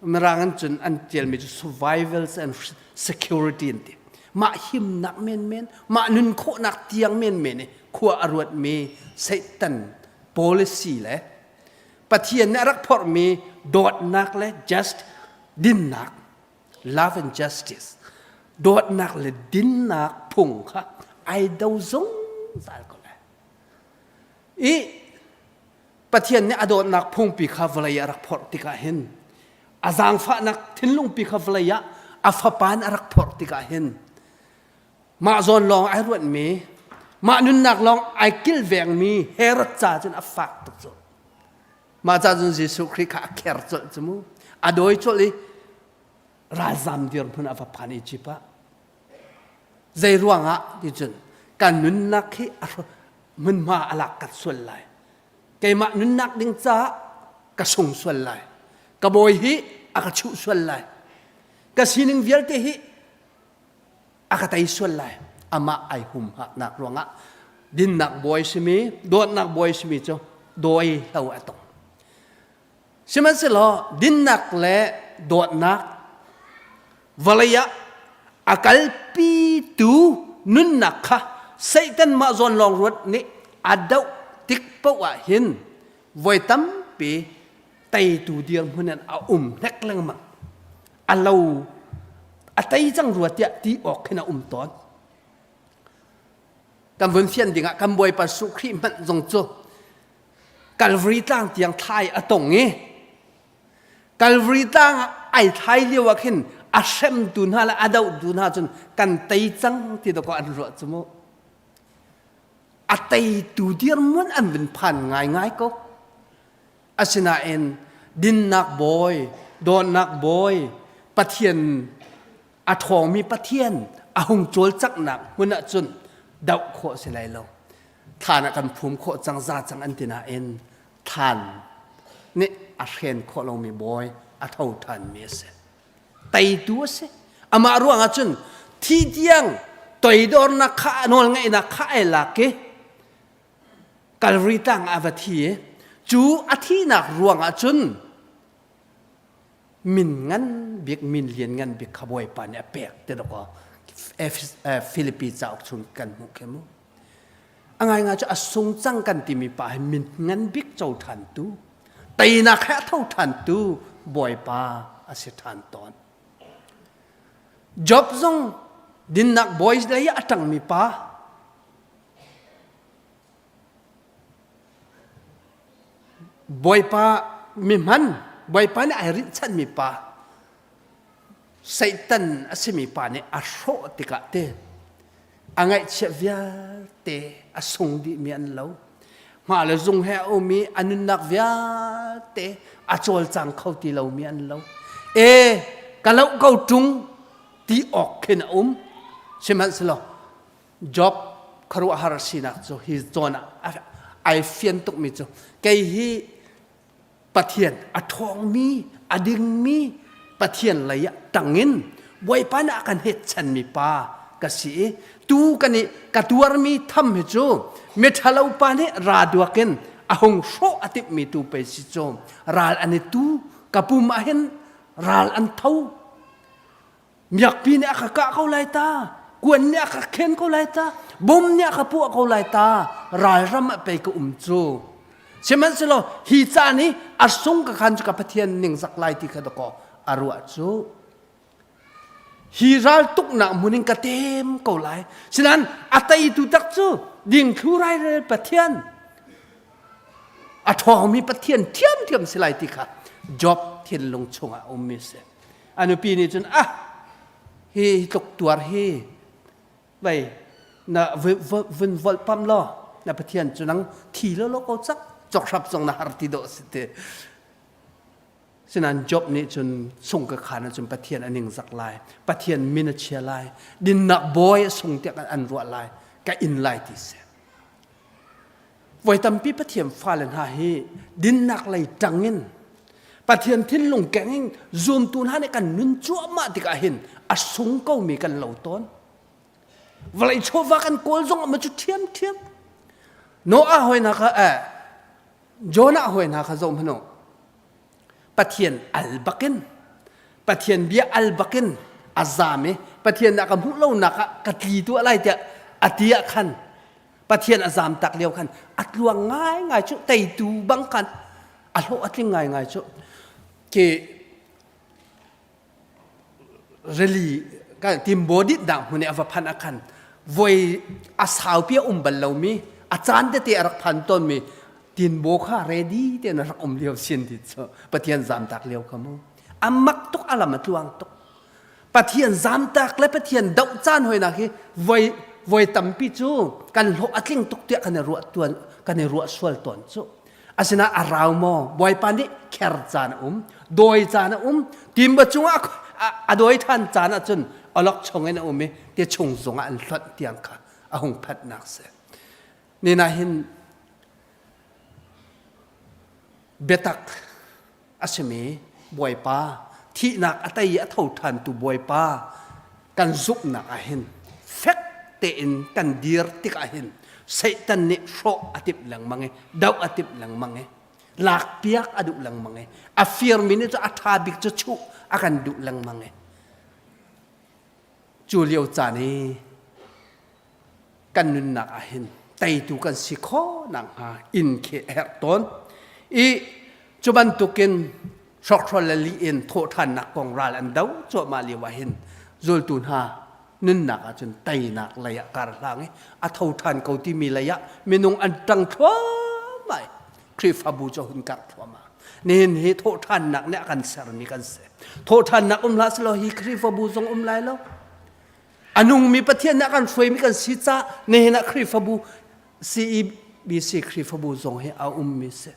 Mirang an cun an tialmi cu survival and security an ti. Mah himnak menmen, mah nun khawhnak tiang menmen i khua a ruatmi Satan policy le Pathian nih a rak phorhmi dawtnak le just dinnak love and justice dawtnak le dinnak phung kha ai do zungzal ko lai. I Pathian nih a dawtnak phungpi kha vawlei ah a rak phorh tikah hin a zaangfahnak thinlungpi kha vawlei ah a fapa in a rak phorh tikah hin mah zawn lawng ai ruatmi mah nunnak lawng ai kilvengmi Herod ca cun a fak tuk cu mah ca cun Jesuh Khrih kha a kher colh cu mu a dawi colh i ralzam dirhmun a va phan Egypt ah zei ruangah ti cun kan nunnak hi a hmunhma a lak kat sual lai keimah nunnak ding caah ka sung sual lai ka bawi hi a ka chuh sual lai ka sining vialte hi a ka tei sual lai amah ai humhaknak ruangah dinnak bawi simi dawtnak bawi simi cu dawi hlo a tong sihmanhsehlaw dinnak le dawtnak vawlei ah a kalpitu nunnak kha Satan mah zawn lawng ruat nih a doh tik paoh ah hin voi tampi teitu dirhmun in a um hnek lengmang. A lo a tei cang rua tiah ti awk khin a um tawn. Kan vun fian dingah kan Bawipa Jesuh Khrih hmanh zong cu Calvary tlang tiang thlai a tong i Calvary tlang ah ai thlai lio ah khin a hremtu hna le a dohtu hna cun kan tei cang ti dawkaw an ruah cu mu. A teitu dirhmun an vun phan ngaingai ko. Asinain dinnak bawi, dawtnak bawi, Pathian a ṭhawngmi Pathian a hung cawlcanghnak hmun ahcun doh khawh si lai lo. Thlan ah kan phum khawh cang za cang an ti nain thlan nih a hren khawh lomi bawi a tho ṭhanmi a si. Teitu a si. Amah ruang ahcun thi tiang toidornak kha nawlngeihnak kha ai lak i Calvary tlang ah a va thi i cu a thihnak ruang ahcun min ngan bik min lian ngan bik kha Bawipa nih a pek ti dawkaw Filipi cauk chung kan hmuh khi mu. A ngaingai cu a sung cang kan timi pa hi min ngan bik co ṭhan tu teinak he a tho ṭhan tu Bawipa a si ṭhan tawn. Job zong dinnak bawi lei a ṭangmi pa Bawipa mihman, Bawipa nih ai rinhchanmi pa, Satan a simi pa nih a hrawh tikah te a ngaihchiah vialte a sung dihmi an lo. Hma le zung he a um i a nunnak vialte a cawlcang kho ti lomi an lo. E, ka loh ko ṭung ti awk khin a um. Sihmanhsehlaw Job khuaruahhar sinak cu hi zawn ah ai fian tukmi cu kei hi Pathian a ṭhawngmi a dingmi Pathian lei ah ṭangin Bawipa nih a kan hetchanmi pa ka si i tu kan i ka tuarmi tham hi cu miṭhalo pa nih ra duak in a hung hrawh a timhmi tu pei si cu ral an i tu ka pum ah hin ral an tho Miakpi nih a ka kah ko lai ta, kuan nih a ka khen ko lai ta, bom nih a ka puah ko lai ta, ralram ah pei ka um cu. Sihmanhsehlaw hi caan hi a sung ka khan cu ka Pathian ningzak lai ti kha dakaw a ruah cu. Hi ral tuknak hmun in ka tem ko lai. Sinain a teitu tak cu dingthlu rairel Pathian a ṭhawngmi Pathian ṭhiamṭhiam si lai ti kha Job thinlung chungah a ummi a si. A nupi nih cun ah hi tluk tuar hi vei na vun volh pam law na Pathian cu nang thi lo lo ko cak cokhrap zong na har ti dawh si ti. Sinain Job nih cun sung ka khan ahcun Pathian a ningzak lai, Pathian min a chia lai, dinnak bawi a sung tiah an ruah lai, ka in lai ti si. Voi tampi Pathian fale hna hi dinnak lei ṭang in Pathian thinlung keng in zumtu hna nih kan nun cuahmah tikah hin a sung komi kan lo tawn. Vawlei chawva kan kawl zong ah cu ṭhiamṭhiam. Noah hawi hna kha eh, Jonah hawi hna kha zoh hmanh u. Pathian al bakin Pathian bia al bakin a zaam i Pathian a ka hmuh lonak ah ka tli tuah lai tiah a ti ah khan Pathian a zamtak lio khan a tluang ngaingai cu teitu bang khan a hlawh a tling ngaingai cu ke rili kan timbo dit dah hmun i a va phan a khan voi a saupi a um bal lomi a caan tete a rak phan tawnmi tinbo kha ready te na rak um lio sin ti cu Pathian zamtak lio kha mu a mak tuk a lam a tluang tuk Pathian zamtak le Pathian doh caan hoinak hi voi voi tampi cu kan hlawh a tling tuk tiah kan i ruah tuan kan i ruah sual tawn cu. Asinain a rau maw Bawipa nih kher caan a um, dawi caan a um, timba cungah a dawi ṭhan caan ahcun awlok chung in a um i ti chung zongah an hlonh tiang kha a hung phanhnak si. Nina hin biatak a simi Bawipa thihnak a tei i a tho ṭhantu Bawipa kan zumhnak ah hin fek tein kan dir tikah hin Satan nih hrawh a timh lengmang i doh a timh lengmang i. Lakpiak a duh lengmang i a firmi nih cu a ṭha bik cu chuh a kan duh lengmang i cu lio caan i kan nunnak ah hin teitu kan si khawh nakhnga inn khi a herh tawn i cu bantukin hrokhrol le lih in thawhṭhannak kong ral an do cuahmah lio ah hin zultu hna nunnak ah cun teinak lei ah kar hlang i a tho ṭhan ko timi lei ah minung an ṭang thluahmah i Khrihfabu cu hun karh thluahmah. Nihin hi thawhṭhannak nih a kan sermi kan si. Thawhṭhannak um hlah selaw hi Khrihfabu zong um lai lo. A nungmi Pathian nih a kan hruaimi kan si caah nihin ah Khrihfabu CEBC Khrihfabu zong hi a ummi si.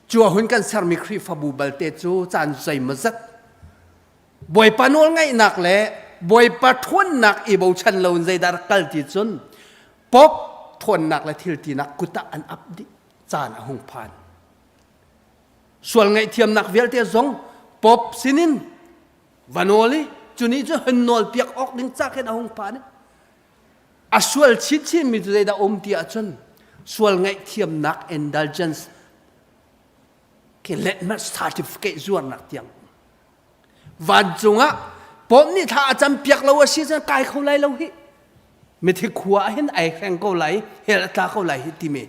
Cu a hun kan sermi Khrihfabu balte cu caan zeimawzat Bawipa nawlngaihnak le Bawipa ṭhawnnak i bochan loin zeidah rak kal ti cun Pope ṭhawnnak le thiltinak kut ah an ap dih caan a hung phan. Sual ngaihthiamnak vialte zong Pope sinin va nawl i cu nih cu hun nawl piak awk ding ca khin a hung phan i a sual chinchinmi cu zeidah um ti ahcun sual ngaihthiamnak indulgence khi letmat certificate zuarnak tiang vancung ah pom nih thla a cam piak lo a si cun kai kho lai lo hi mithi khua ah hin ai hreng ko lai hell a tla ko lai hi timi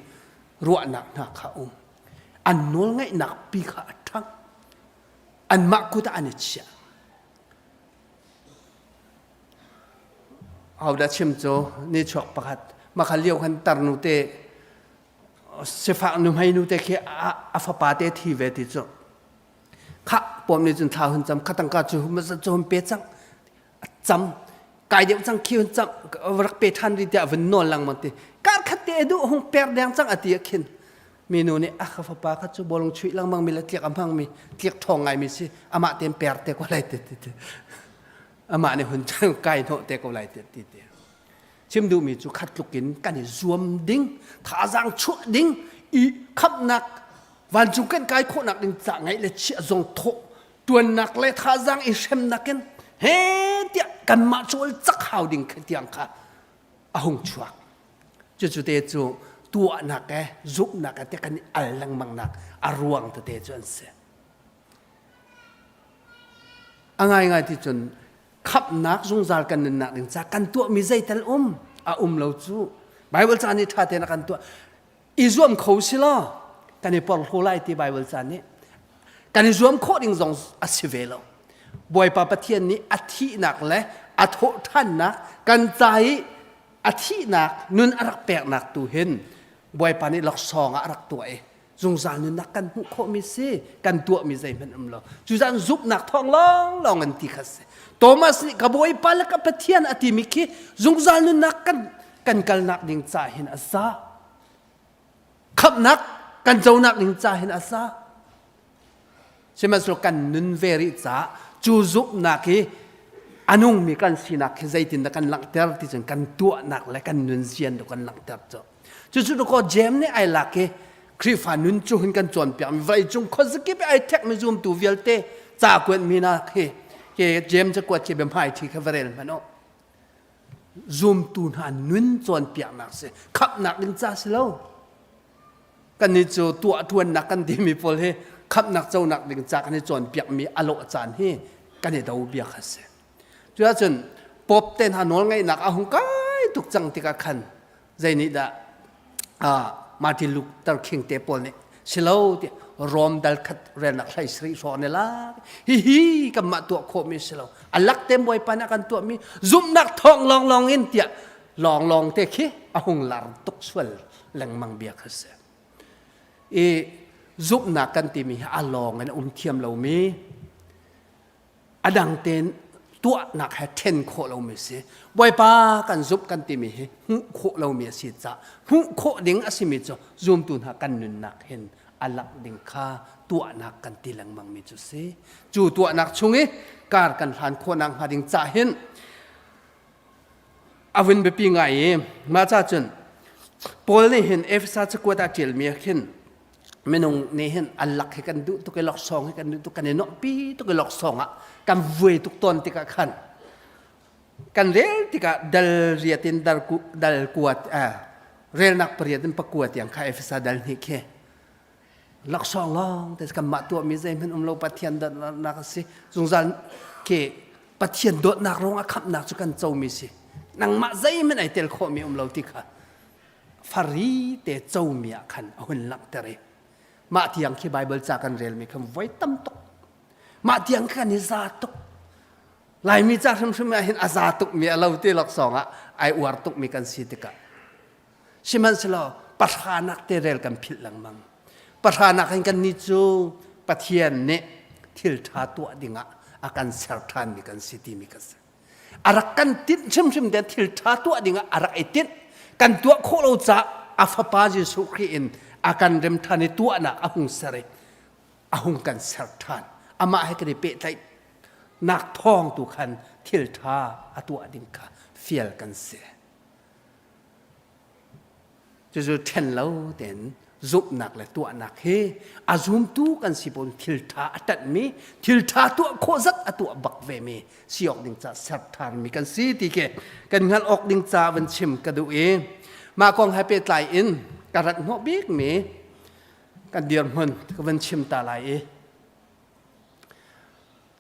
ruahnak hna kha um an nawl ngaihnak pi kha a ṭhang anmah kut ah an i chiah Hodah chim cu nichuak pakhat makha lio khan tarnu te sifak nuhmei nu te khi a fapa te thi ve ti cu kha pom nih cun thla hun cam kha tangka cu cu hun pe cang cam kai deuh cang khi hun cam rak pe than ri tiah vun nawl lengmang ti kar khat te duh hung per deng cang ati a khin minu nih a ka fapa kha cu bawlung chuih lengmang mi le tliak a hmang mi tliak ṭhawng ngai mi si amah ten per te ko lai ti ti amah nih hun kai hnawh te ko lai ti ti ti chim duhmi cu khat tluk in kan i zuam ding thazaang chuah ding i khamhnak vancung kan kai khawhnak ding ca ngaih le chiah zong thawh tuannak le thazaang i hremnak in he tiah kanmah cawl cak hau ding kha tiang kha a hung chuak Cucu te cu tuahnak e zumhnak e te kan i al lengmang nak a ruang tete cu an si. A ngaingai ti cun khamhnak zungzal kan nunnak ding ca kan tuahmi zeital um a um lo cu Bible ca nih ṭha tein a kan tuah i zuam kho si law kan i porhlaw lai ti Bible ca nih kan i zuam khawh ding zong a si ve lo Bawipa Pathian nih a thihnak le a thawhṭhannak kan ca i a thihnak nun a rak peknak tu hin Bawipa nih laksawng ah a rak tuah i zungzal nunnak kan hmuh khawhmi si kan tuahmi zeihmanh um lo cuzan zumhnak thawng lawnglawng an ti kha si Thomas nih ka Bawipa le ka Pathian a timi khi zungzal nunnak kan kan kalnak ding ca hin a za khamhnak kan conak ding ca hin a za Sihmanhsehlaw kan nun ve rih caah cu zumhnak hi a nungmi kan sinak hi zeitindah kan langhter ti cun kan tuahnak le kan nunzian tu kan langhter cu. Cucu dakaw Jeim nih ai lak i Khrihfa nun cu hun kan cawnpiakmi vawleicung khuazakip i ai thekmi zumtu vialte ca kuanmi nak hi ke Jeim cakuat khi biahmaiṭhi kha va rel hmanh u. Zumtu hna nun cawnpiaknak si khamhnak ding ca si lo. Kannih cu tuah ṭuannak kan timi pawl hi khamhnak conak ding ca kan i cawnpiakmi a lawh caan hi kan i do bia kha si. Cuahcun Pope te hna nawlngeihnak a hung kai tuk cang tikah khan zei nih dah Martin Luther King te pawl nih silo ti Rome dal khat relnak hlei sarih hrawng ne la hihi kanmah tuah khawhmi si lo a lak te Bawipa nih a kan tuahmi zumhnak thawng lawnglawng in tiah lawnglawng te khi a hung lar tuk sual lengmang bia kha si. I zumhnak kan timi hi a lawng in a um thiam lomi a dang tein tuahnak he ṭhen khawh lomi si. Bawipa kan zumh kan timi hi hmuh khawh lomi a si caah hmuh khawh ding a simi cu zumtu hna kan nunnak hin a langh ding kha tuahnak kan ti lengmangmi cu si. Cu tuahnak chung i kar kan hlan khawhnak hnga ding cah hin A vun biapi ngai i mah ca cun Paul nih hin Efesa cakuat ah ṭialmi ah khin minung nih hin an lak hi kan duh tuk i laksawng hi kan duh tuk kan i nuamhpi tuk i laksawng ah kan vuai tuk tawn tikah khan kan rel tikah dal riat in dal kuat relnak pariat in pakua tiang kha Efesa dal hnih khi. Laksawng lawng te kanmah tuahmi zeihmanh um lo Pathian dawtnak a si. Zungzal ke Pathian dawtnak ruang ah khamhnak cu kan comi si. Nangmah zeihmanh ai tel khawhmi um lo ti kha fari te comi ah khan a hun langhter i mah tiang khi Bible ca kan relmi khan voi tam tuk. Mah tiang khan i za tuk. Laimi ca hrimhrim ah hin a za tukmi a lo ti laksawng ah ai uar tukmi kan si tikah Sihmanhsehlaw pahranak te rel kan philh lengmang. Pahranak in kan nih cu Pathian nih thil ṭha tuah dingah a kan ser ṭhanmi kan si timi kan si. A rak kan tinh hrimhrim te thil ṭha tuah dingah a rak i tinh. Kan tuah khawh lo caah a fapa Jesuh Khrih in a kan rem ṭhan i tuahnak a hung ser i a hung kan ser ṭhan. Amah he kan i pehtlaih nak thawng tu khan thil ṭha a tuah ding kha fial kan si. Cucu ṭhen lo tein zumhnak le tuahnak hi a zumtu kan si pawl thil ṭha a ṭanhmi thil ṭha tuah khawh zat a tuah bak vemi si awk ding ca ser ṭhanmi kan si ti khi kan hngalh awk ding ca van chim ka duh i mah kong he pehtlai in ka rat hnawh bikmi kan dirhmun ka van chim ta lai i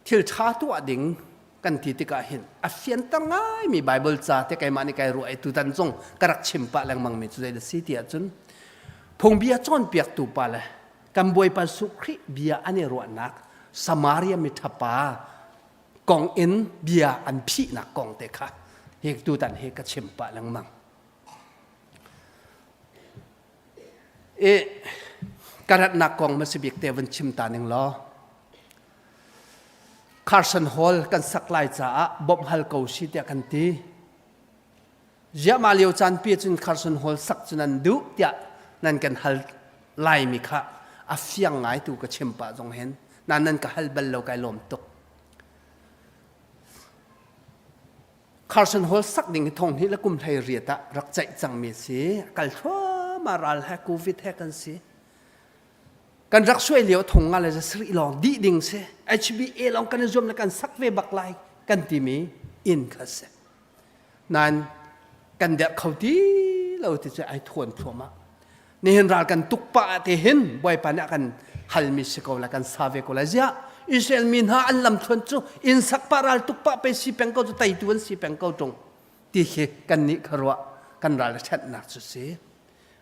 Thil ṭha tuah ding kan ti tikah hin a fianter ngaimi Baibal ca te keimah nih kai ruah i tutan zong ka rak chim pah lengmangmi cu zei si ti ahcun phungbia cawnpiaktu pa le kan Bawipa Jesuh Khrih bia an i ruahnak Samaria miṭhapa kong in bia an phihnak kong te kha hi tutan hi ka chim pah lengmang. I ka ratnak kong hmasabik te vun chim ta ning law Carson Hall kan sak lai caah bawmh hal ko si tiah kan ti. Ziah mah lio caan pi cun Carson Hall sak cu nan duh tiah nan kan hal laimi kha a fiang ngai tu ka chim pah zong hin na nan ka hal bal lo kai lawm tuk. Carson Hall sak ding hi thong hnih le kum hlei riat ah rak ceih cangmi a si. Kal thluahmah ral he COVID he kan si. Kan rak suai lio thong nga le zasarih lawng dih ding si. HBA lawng kan i zuam le kan sak ve bak lai kan timi inn kha si. Nain kan derh kho ti lo ti cu ai thuan thluahmah. Nihin ral kan tuk pah ah te hin Bawipa nih a kan halmi si ko lai kan sa ve ko lai. Ziah Israel mi hna an lamthluan cu inn sak pah ral tuk pah pe si peng ko cu teitu an si peng ko ṭung ti khi kan nih kha ruah kan ral a ṭhatnak cu si.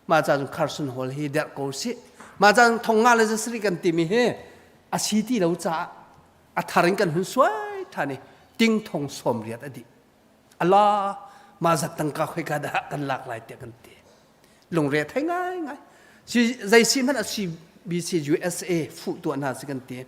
Mah ca cun Carson Hall hi derh ko sih. Mah ca thong nga le zasarih kan timi hi a si ti lo caah a thar in kan hun suai ṭhan i ting thong sawm riat a dih. Ala mah zat tangka khoika dah kan lak lai tiah kan ti. Lungre thei ngai ngai. Si zei si hmanh ah CBC USA fuh tuah hna si kan ti.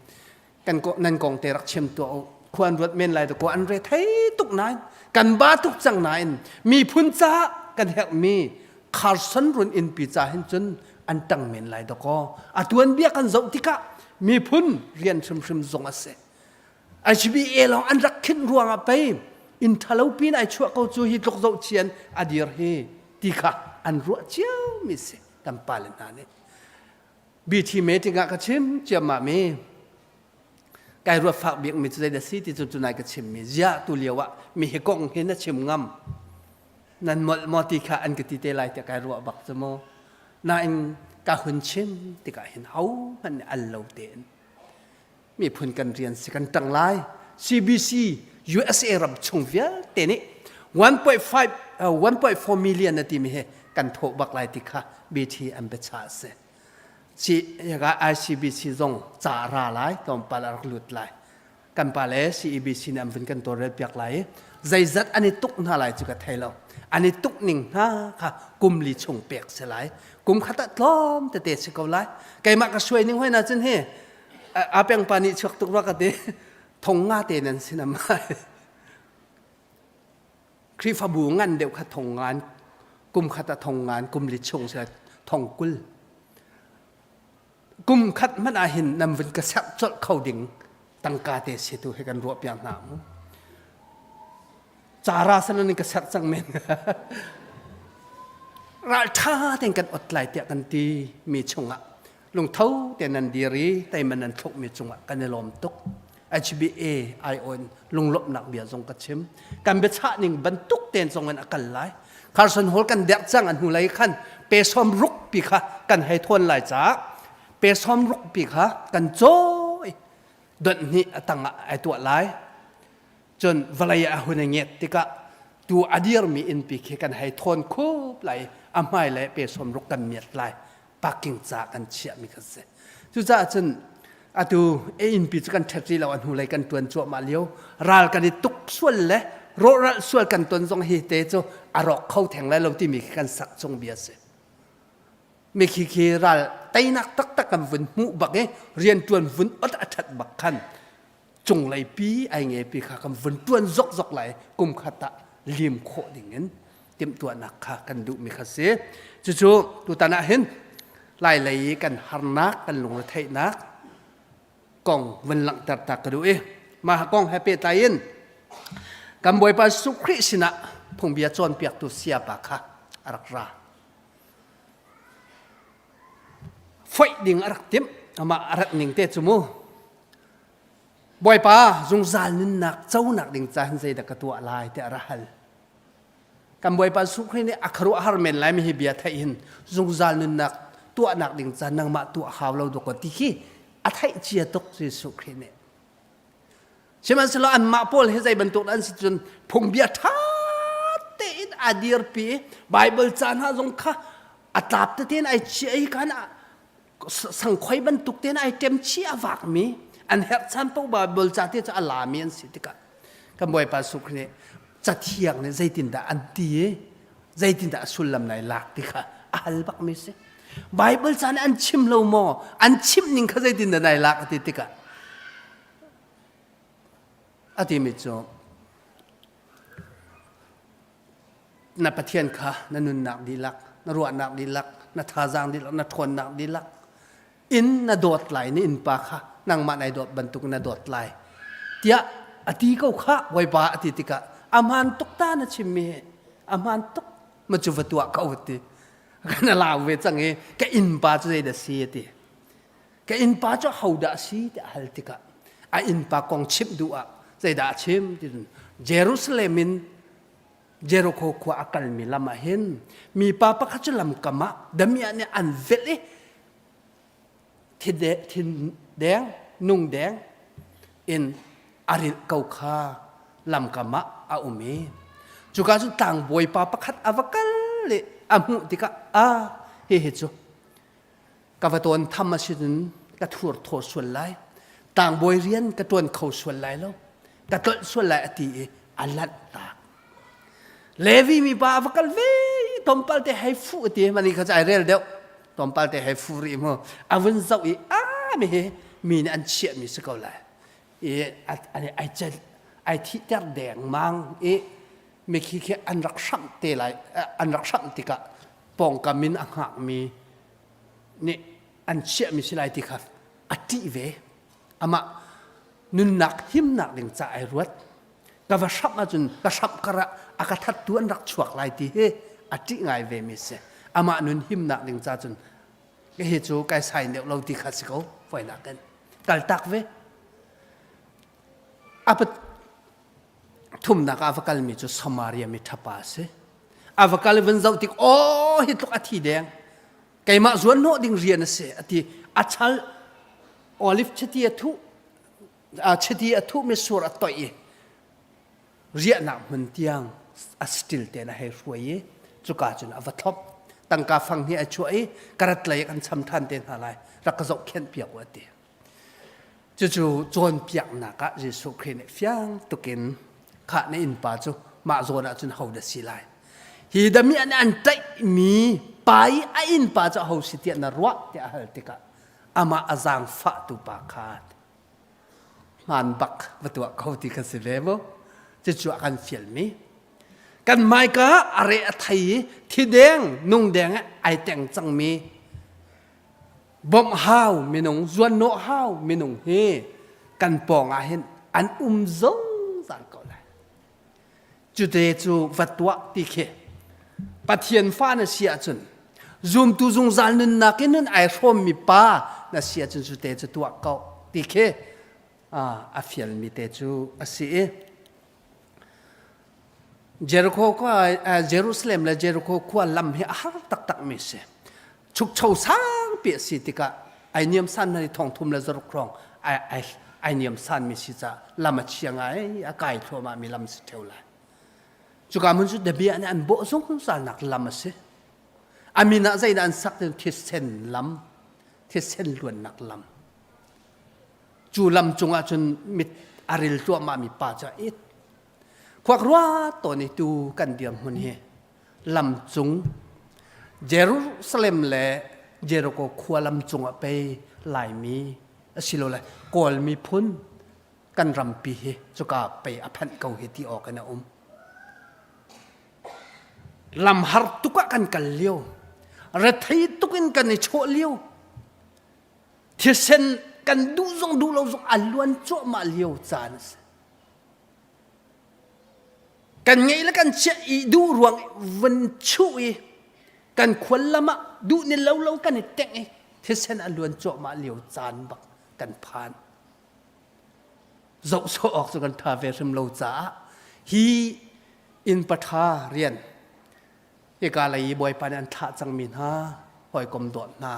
Kan ko nan kong te rak chim tuah u. Khua an ruat men lai to ko an re thei tuk nain kan ba tuk cang nain miphun ca kan herhmi Carson run innpi ca hin cun an tang men lai dakaw. A tuan bia kan zoh tikah miphun rian hrimhrim zong a si. HBA lawng an rak khinh ruangah pei inn ṭhalo pin ai chuah ko cu hi tluk zoh chian a dir hi ti kha an ruah cio mi si kan pale hna nih BT meeting ah ka chim ciammah mi kai ruat fak bik mi cu zei dah si ti cu tunai ka chim mi ziah tu lio ah mi hi kong hi na chim ngam nan molh maw ti kha an ka ti te lai tiah kai ruah bak cu mu nain ka hun chim tikah hin ho hmanh nih al lo tein miphun kan rian si kan ṭang lai CBC USA ram chung vialte nih 1.5 1.4 million na timi hi kan thawh bak lai ti kha BT an biachah a si si yaga ICBC zong ca ra lai tlawmpal a rak lut lai kan pa le CEBC nih an vun kan tawlrel piak lai i zeizat an i tuk hna lai cu ka thei lo an i tuk ning hna kha kum li chung pek si lai kum khat ah tlawm tete si ko lai keimah ka suai ning hoi na cun hi a peng pa nih chuak tuk rua ka ti thong nga te nan sin am Khrihfabu ngan deuh kha thong ngan kum khat ah thong ngan kum li chung si thong kul kum khat hmanh ah hin nam vun ka serh colh kho ding tangka te si tu he kan ruah piak hna mu cara san in ka serh cang men ral tha ten kan ot lai tiah kan ti mi chungah lungtho te nan dir i teiman nan thlukmi cungah kan i lawm tuk HBA ai-on lunglawmhnak bia zong ka chim kan biachah ning bantuk ten zong in a kal lai Carson Hall kan derh cang an hnu lei khan pe som ruk pi kha kan hei thawn lai caah Pe som ruk pi kha kan cawi donh hnih a tangah ai tuah lai. Cun vawlei ah a hun i nget tikah tu a dirmi innpi khi kan hei thawn khup lai a hmai le pe som ruk kan miat lai parking ca kan chiahmi kha si. Cucaah cun atu a innpi cu kan ṭhet rih lo a hnulei kan ṭuan cuahmah lio ral kan i tuk sual le rawhral sual kan ton zong hi te cu a rawk kho theng lai lo timi khi kan sak chung bia si. Mi khi khi ral teinak taktak kan vun hmuh bak i rianṭuan vun ot a ṭhat bak khan cunglei pi ai nge pi kha kan vun ṭuan zokzok lai kum khat ah lim khawh ding in timhtuahnak kha kan duhmi kha si. Cucu tutan ah hin lai lei i kan harnak kan lungretheihnak kong vun langhter ta ka duh i mah kong he pehtlai in kan Bawipa Jesuh Khrih sinah phungbia cawnpiaktu sayapa kha a rak ra. Foih ding a rak timh amah a rat ning te cu mu Bawipa zungzal nunnak conak ding ca hin zeidah ka tuah lai tiah a ra hal. Kan Bawipa Jesuh Khrih nih a khuaruahhar men lai mi hi bia theih hin zungzal nunnak tuahnak ding ca nangmah tuah hau lo dawk ti khi a theih cia tuk Jesuh Khrih nih. Sihmanhsehlaw anmah pawl hi zei bantuk an si cun phungbia ṭha tein a dirpi Bible ca hna zong kha a tlap tete in ai chiah i kan sangkhoi bantuk tein ai ṭem chih a vakmi an herh caan paoh Bible ca te cu a lami an si tikah kan Bawipa Jesuh Khrih nih cathiang nih zeitindah an ti i zeitindah a sullam nai lak ti kha a hal bakmi si. Bible ca nih an chim lo maw? An chimh ning kha zeitindah nai lak a ti tikah a timi cu na Pathian kha na nunnak dihlak, na ruahnak dihlak, na thazaang dihlak, na ṭhawnnak dihlak in na dawt lai na innpa kha nangmah nai dawt bantuk na dawt lai tiah a ti ko kha Bawipa a ti tikah a hmaan tuk ta na chimmi hi a hmaan tuk ma cu va tuah ko ti kan a lau ve cang i ka innpa cu zeidah si a ti ka innpa cu hodah a si tiah a hal tikah a innpa kong chimh duh ah zeidah a chim ti Jerusalem in Jericho khua a kalmi lam ah hin mipa pakhat cu lamkam ah damiah nih an velh i thin deng nung deng in a rilh ko kha lamkam ah a um i cuka cu tlangbawipa pakhat a va kal i a hmuh tikah a hihi cu ka va tawn tham a si cun ka thur thaw sual lai tlangbawi rian ka ṭuan kho sual lai lo ka tlolh sual lai a ti i a lanh tak Levi mipa a va kal ve tompal te hei fu a ti mani kha cu ai rel deuh tompal te hei fu rih mu a vun zoh i a mi hi mi nih an chiah mi si ko lai i ai cel ai thihter dengmang i mikhi khi an rak hramh te lai an rak hramh tikah pawngkam in a hngakmi nih an chiahmi si lai ti kha a ṭih ve amah nunnak himnak ding ca ai ruat ka va hramh ahcun ka hramh kar ah a ka thattu an rak chuak lai ti hi a ṭih ngai ve mi si amah nun himnak ding ca cun hi cu kai sai deuh lo ti kha si ko foinak in kaltak ve a thumnak ah a va kalmi cu Samaria mi ṭhapa a si. A va kal i vun zoh tik aw hi tluk a thi deng. Keimah zuan hnawh ding rian a si a ti. A chal olive chiti a thuh chiti a thuh mi sur a toih i riahnak hmun tiang a still tein a hei hruai i cuka cun a va thlop. Tangka fang hi a chuah i ka rat lei kan cham ṭhan te hna lai rak ka zohkhenh piak u a ti. Cucu cawnpiaknak ah Jesuh Khrih nih fiang tukin khah na innpa cu mah zawn ah cun ho dah si lai. Hi damiah nih an tlaihmi pa i a innpa cu aho si tiah na ruah tiah a hal tikah amah a zaangfahtu pa kha hmaan bak va tuah ko ti kha si ve mu. Cucu a kan fialmi. Kan hmaika a re a thei i thideng nungdeng ai teng cangmi Bawmh hau minung, zuannawh hau minung hi kan pawng ah hin an um zungzal ko lai. Cute cu va tuah ti khi Pathian fa na si ahcun zumtu zungzal nunnak in nun ai hrawmmi pa na si ahcun cute cu tuah ko ti khi a fialmi te cu a si i Jericho khua Jerusalem le Jericho khua lam hi a har taktak mi si. Chukcho sangpi a si tikah. Ai niam san na thong thum le zaruk rong ai ai ai niam san mi si ca lam a chia ngai a kai thluahmah mi lam si theu lai. Cuka mun cu damiah nih an bawh zungzal nak lam a si. A min ah zeidah an sak ti thisen lam, thisen luannak lam. Cu lam cungah cun mit a ril tluahmah mi pa cu a it. Khuak rua tawn i tu kan dirhmun hi lam cung Jerusalem le Jericho khua lam cungah pei Laimi asilole Kawl miphun kan rampi hi cuka pei a phanh ko hi ti awk in a um. Lam har tuk ah kan kal lio. Rethei tuk in kan i chawh lio. Thisen kan duh zong duh lo zong a luan cuahmah lio caan a si. Kan ngeih le kan chiah i duh ruang vun chuh i kan khual lam ah duh ni lo lo kan i tengh i thisen a luan cuahmah lio caan bak kan phan. Zoh sawh awk cu kan ṭha ve hrim lo caah hi inn paṭha rian hika lei i Bawipa nih an thlah cangmi hna hawikom dawt hna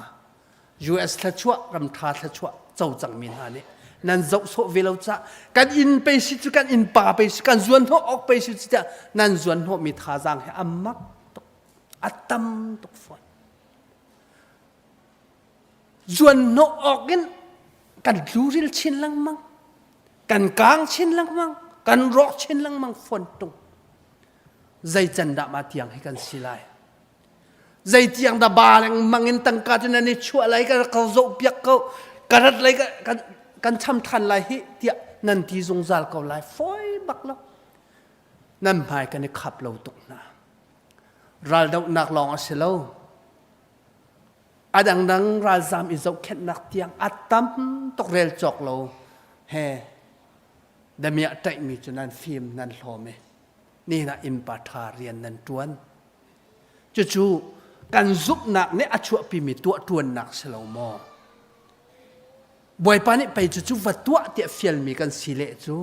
US thluachuah ramṭha thluachuah co cangmi hna nih nan zoh sawh ve lo cah kan inn pei si cu kan inn pa pei si kan zuan hnawh awk pei si cu tiah nan zuan hnawhmi thazaang hi a mak tuk a tam tuk fawn zuanhnawh awk in kan tluril chin lengmang kan kang chin lengmang kan rawk chin lengmang fawn tung zei can dah ma tiang hi kan si lai zei tiang dah ba lengmang in tangka cu nan i chuah lai ka ka zoh piak ko ka rat lai kan kan cham than lai hi tiah nan ti zungzal ko lai foi bak lo nan hmai kan i khap lo tuk hna raldohnak lawng a si lo A dangdang ralzam i zohkhenhnak tiang a tam tuk rel cawk lo he damiah ṭaihmi cu nan fim nan hlawm i nihin ah innpa ṭha rian nan ṭuan. Cucu kan zumhnak nih a chuahpimi tuahṭuannak si lo maw? Bawipa nih pei cucu va tuah tiah fialmi kan si leh cu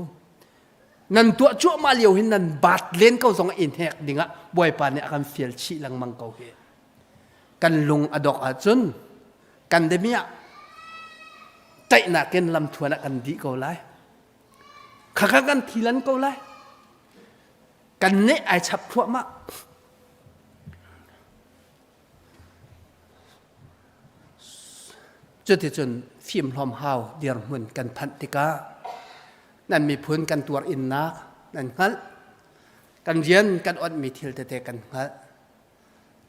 nan tuah cuahmah lio hin nan baat len ko zong in hek dingah Bawipa nih a kan fial chih lengmang ko hi. Kan lung a dok ahcun kan demiah ṭaihnak in lamthuan ah kan dih ko lai. Khakha kan thi lan ko lai. Kan neh ai chap thluahmah. Cuticun fimhlawm hau dirhmun kan phanh tikah nan miphun kan tuar innak nan hngalh. Kan rian kan onhmi thil tete kan hngalh.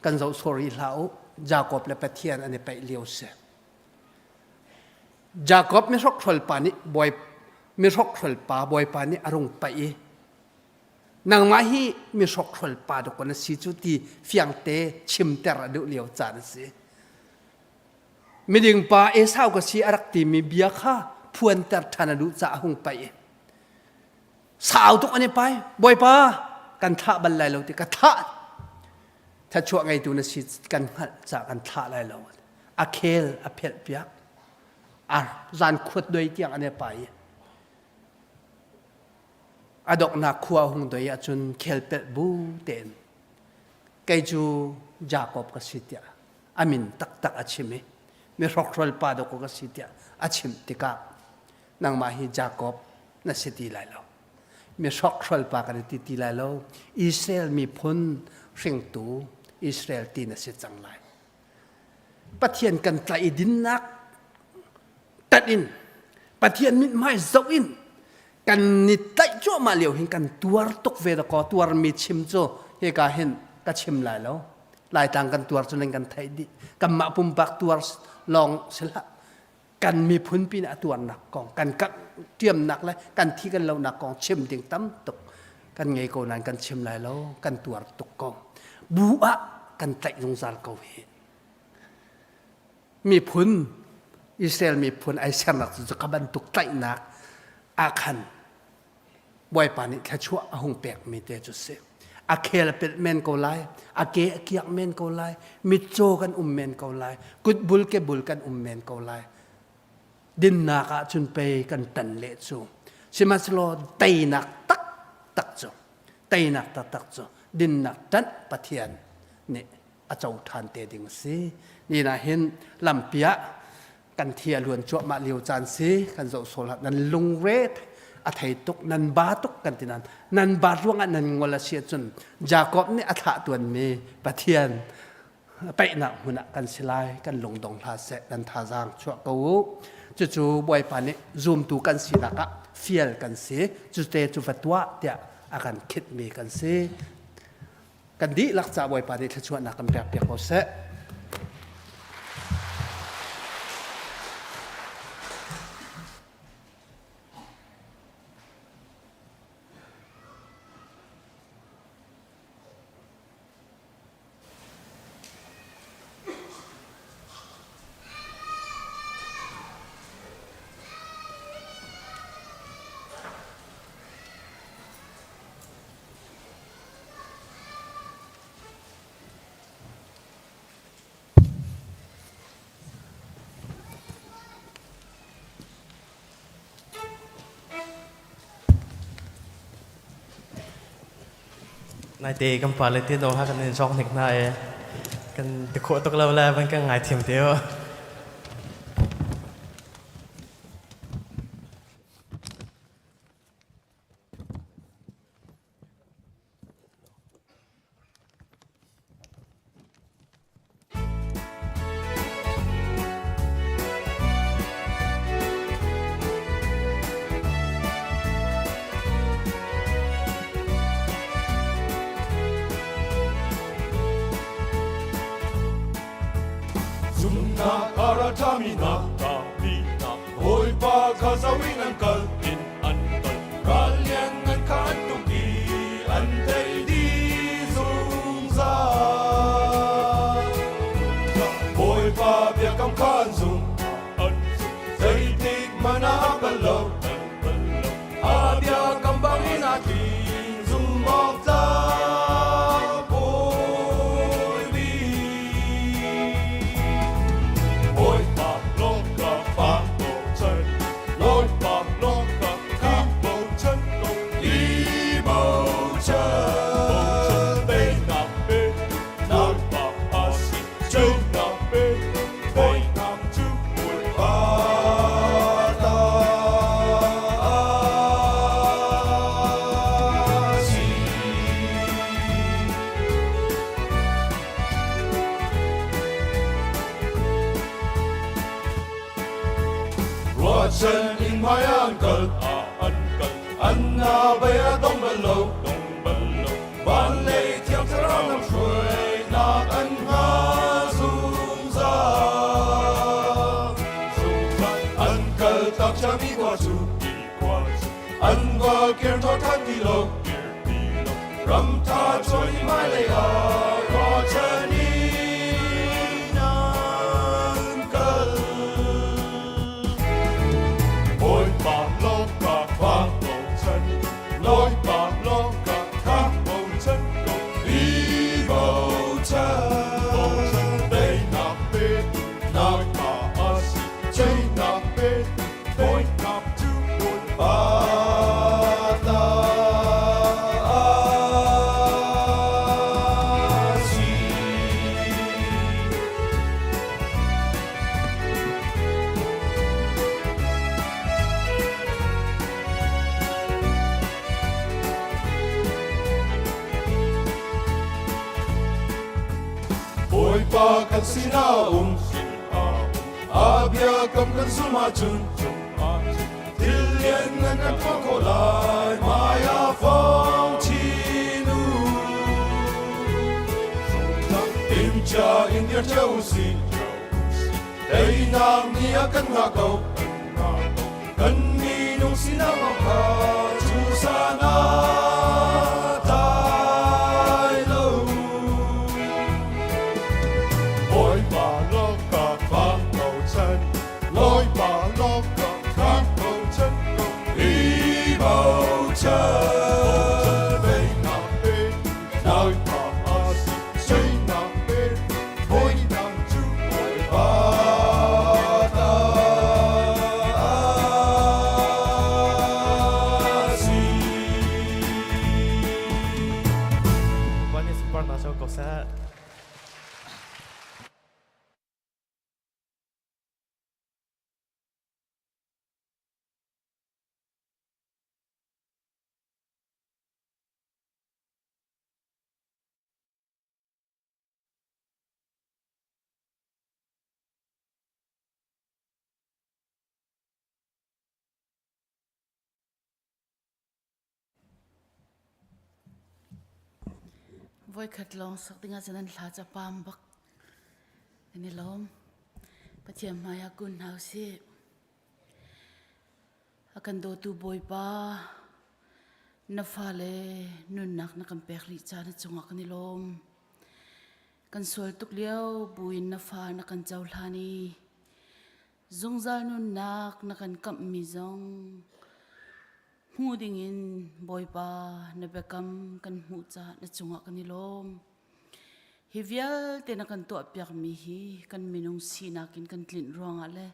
Kan zoh sawh rih hlah u. Jakob le Pathian an i paih lio si. Jakob mihrokhrol pa nih bawi mihrokhrol pa bawipa nih a rung paih i nangmah hi mihrokhrol pa dawk na si cu ti fiangte chimter a duh lio caan a si. Miding pa Esau ka si a rak timi bia kha phuanter ṭhan a duh caah a hung paih i sau tuk an i pai bawipa kan thlah bal lai lo ti ka thlah thlachuah ngeitu na si kan hngalh ca kan thlah lai lo a khel a phelh piak a zan khuat doi tiang an i pai a doknak khua hung doi ahcun khel pelh bu tein kei cu Jakob ka si tiah a min taktak a chim i mi hrokhrol pa dok ka si tiah a chim tikah nangmah hi Jakob na si ti lai lo mi hrokhrol pa kan ti ti lai lo Israel miphun hringtu Israel ti na si cang lai Pathian kan tlaih i dinnak tat in Pathian mithmai zoh in kan ni tlaih cuahmah lio hin kan tuar tuk ve da kaw tuarmi chim cu hika hin ka chim lai lo laitlang kan tuar cu nan kan theih dih kanmah pumpak tuar lawng si hlah kan miphun pin a tuarnak kong kan ṭiamnak le kan thi kan lonak kong chim ding tam tuk kan ngei ko nain kan chim lai lo kan tuar tuk ko bu ah kan tlaih zungzal ko hi miphun Israel miphun ai sernak cu ka bantuk tlaihnak ah khan Bawipa nih thluachuah a hung pekmi te cu si. A khel a pelh men ko lai, a ke a kiak men ko lai, mitcaw kan um men ko lai, kutbul kebul kan um men ko lai. Dinnak ah cun pei kan tan leh cu. Sihmanhsehlaw teinak taktak cu, teinak taktak cu dinnak ṭanh Pathian nih a co ṭhan te ding a si. Ni ah hin lampi ah. Kan thi a luan cuahmah lio caan si kan zoh sual ah nan lungre a thei tuk nan ba tuk kan ti nan nan ba ruangah nan ngol a si ahcun Jakob nih a thlah tuanmi Pathian peihnak hmun ah kan si lai kan lungdong hlah seh nan thazaang chuah ko u cucu Bawipa nih zumtu kan sinak ah fial kan si cute cu va tuah tiah a kan khitmi kan si kan dihlak ca Bawipa nih thluachuahnak kan pek piak ko seh. Naite kan pa le te no ha kan in sok hnik na e kan ti khawh tuk lo le van kan ngai thiam te o. Zumnak a ra ṭhami hna, Bawipa kha zoh in an kal in an kal. Ral lianngan kha an tuk i an tei dih zungzal. Bawipa biakam kha an zum, zeitik hmanh ah a bal lo. A biakam bangin a tling zumh awk tlak Bawi bik. Bawipa lawng ka pa bochan, Bawipa lawng ka ka bochan ko, i bochan. Teinak pe, Bawipa a si, ceunak pe, Bawinak cu Bawipa ta a si. Ruahchan in hmai an kal, an kal, an na bei a dong bal lo, dong bal lo. Van lei thiang thlarau lam hruainak an hnga zungzal. Zungzal an kal tak ciami khua cu, khua cu, an va kir thaw than ti lo, kir ti lo. Ram tha chuan i hmailei ah ruahchan in an kal. Bawipa lawng ka fa bochan, Bawipa lawng ka kha bochan ko, i bochan. Teinak pe nangmah a si, teinak pe Bawinak cu Bawipa ta a si. Bawipa kan sinah um, a biakam kan zumh ahcun thil lianngan kan tuah khawh lai hmai ah fong chin u. Timcia in dir cio u sih, teinak ni a kan hngah ko. Kan minung sinak lawng kha cu san a tlai lo. Bawipa lawng ka fa bochan, Bawipa lawng ka fa bochan ko, i bochan. Teinak pe, Bawipa a si, teinak pe, Bawinak cu Bawipa ta a si. Bawipa nih sunparnak co ko seh. Voikhat lawng sak ding ahcun an hla ca pam bak. Kan i lawm. Pathian hmai ah kun hna usih. A kan dawtu Bawipa, na fale nunnak na kan pek rih ca na cungah kan i lawm. Kan sual tuk lio buin na fa na kan cohlan i zungzal nunnak na kan kamhmi zong hmu dingin Bawipa na biakam kan hmuh caah na cungah kan i lawm. Hi vialte na kan tuahpiakmi hi kan minung sinak in kan tlinh ruangah le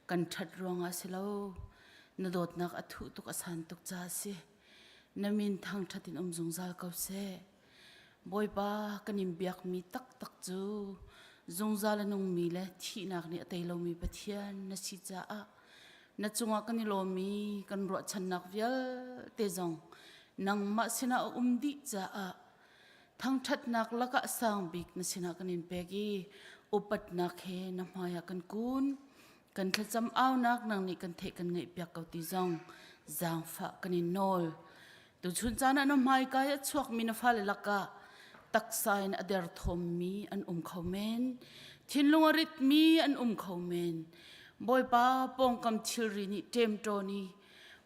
kan ṭhat ruangah si lo. Na dawtnak a thuh tuk a san tuk caah a si. Na min thangṭhat in um zungzal ko seh. Bawipa kan in biakmi taktak cu zungzal a nungmi le thihnak nih a tei lomi Pathian na si caah na cungah kan i lawm i kan ruahchannak vialte zong nangmah sinah a um dih caah thangṭhatnak lakah sang bik na sinah kan in pek i upatnak he na hmaiah kan kun. Kan thlacam aunak nang nih kan theih kan ngaihpiak ko ti zong zaangfah kan in nawl. Tuchun caan ah na hmaika i a chuakmi na fale lakah taksa in a derthawmmi an um kho men. Thinlung a ritmi an um kho men. Bawipa pawngkam thilri nih ṭemṭawn i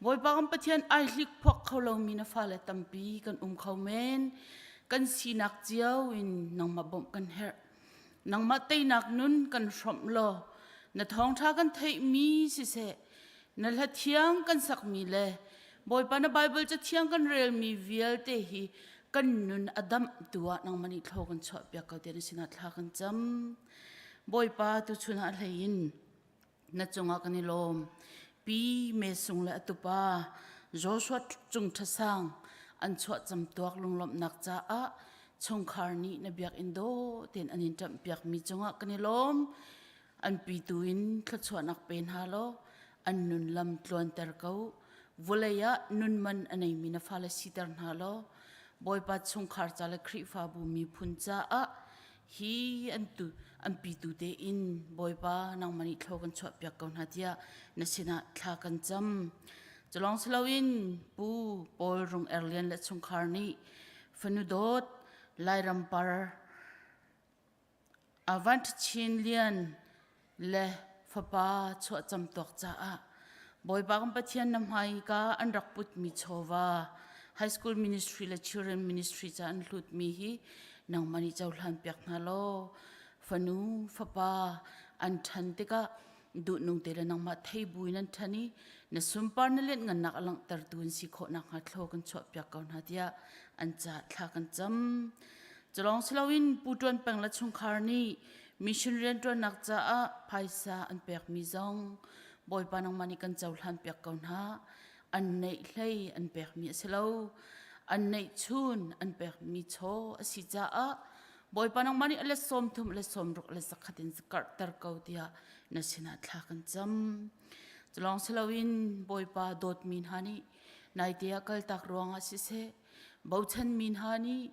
Bawipa kan Pathian ai hlikphuak kho lomi na fale tampi kan um kho men. Kan sinak cio in nangmah bawmh kan herh. Nangmah teinak nun kan hrawmh law na thawngṭha kan theihmi siseh na hla thiang kan sakmi le Bawipa na Baibal cathiang kan relmi vialte hi kan nun a damh tu ah nangmah nih thlaw kan chuahpiak ko tiah na sinah thla kan cam. Bawipa tuchun ah hlei in na cungah kan i lawm. Pi Me Sung le a tupa Joshua Cung Ṭha Sang an chuah camtuak lunglawmhnak caah chungkhar nih na biakinn dawh tein an in ṭamhpiakmi cungah kan i lawm. An pitu in thluachuahnak pe hna law an nun lam tluanter ko. Vawlei ah nun man a neimi na fale siter hna law Bawipa chungkhar ca le Khrihfabu miphun caah hi an tu an pitu tein Bawipa nangmah nih thlo kan chuahpiak ko hna tiah na sinah thla kan cam. Culong siloin Pu Paul Rung Er Lian le chungkhar nih fanu dawt Lairam par Avant Chin Lian le fapa chuahcam tuak caah Bawipa kan Pathian na hmaika an rak putmi chawva high school ministry le children ministry ca an hlutmi hi nangmah nih cohlan piak hna law fanu fapa an ṭhan tikah duhnung te le nangmah thei buin an ṭhan i na sunpar na lianhngannak a langhtertu an si khawh nakhnga thlaw kan chuahpiak ko hna tiah an ca thla kan cam. Culawng siloin Pu Ṭuan Peng le chungkhar nih mission rianṭuannak caah phaisa an pekmi zong Bawipa nangmah nih kan cohlan piak ko hna. An neih hlei an pekmi a si lo. An neih chun an pekmi chaw a si caah Bawipa nangmah nih a let 30 a let 60 a let zakhat in karhter ko tiah na sinah thla kan cam. Culawng siloin Bawipa dawtmi hna nih naite ah kaltak ruangah siseh bochanmi hna nih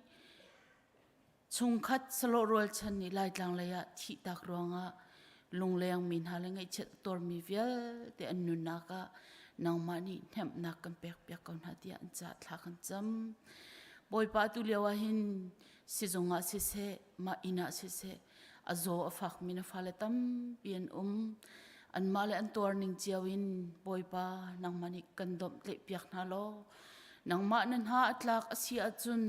chungkhat salawh rualchan nih Laitlang lei ah thihtak ruangah lunglengmi hna le ngaihchiat a tuarmi vialte an nunnak ah nangmah nih hnemhnak kan pekpiak ko hna tiah an ca thla kan cam. Bawipa atu lio ah hin sizung ah siseh mah inn ah siseh a zaw a fakmi na fale tampi an um. Anmah le an tuar ning cio in Bawipa nangmah nih kan dawmh tlaihpiak hna law nangmah na hna a tlak a si ahcun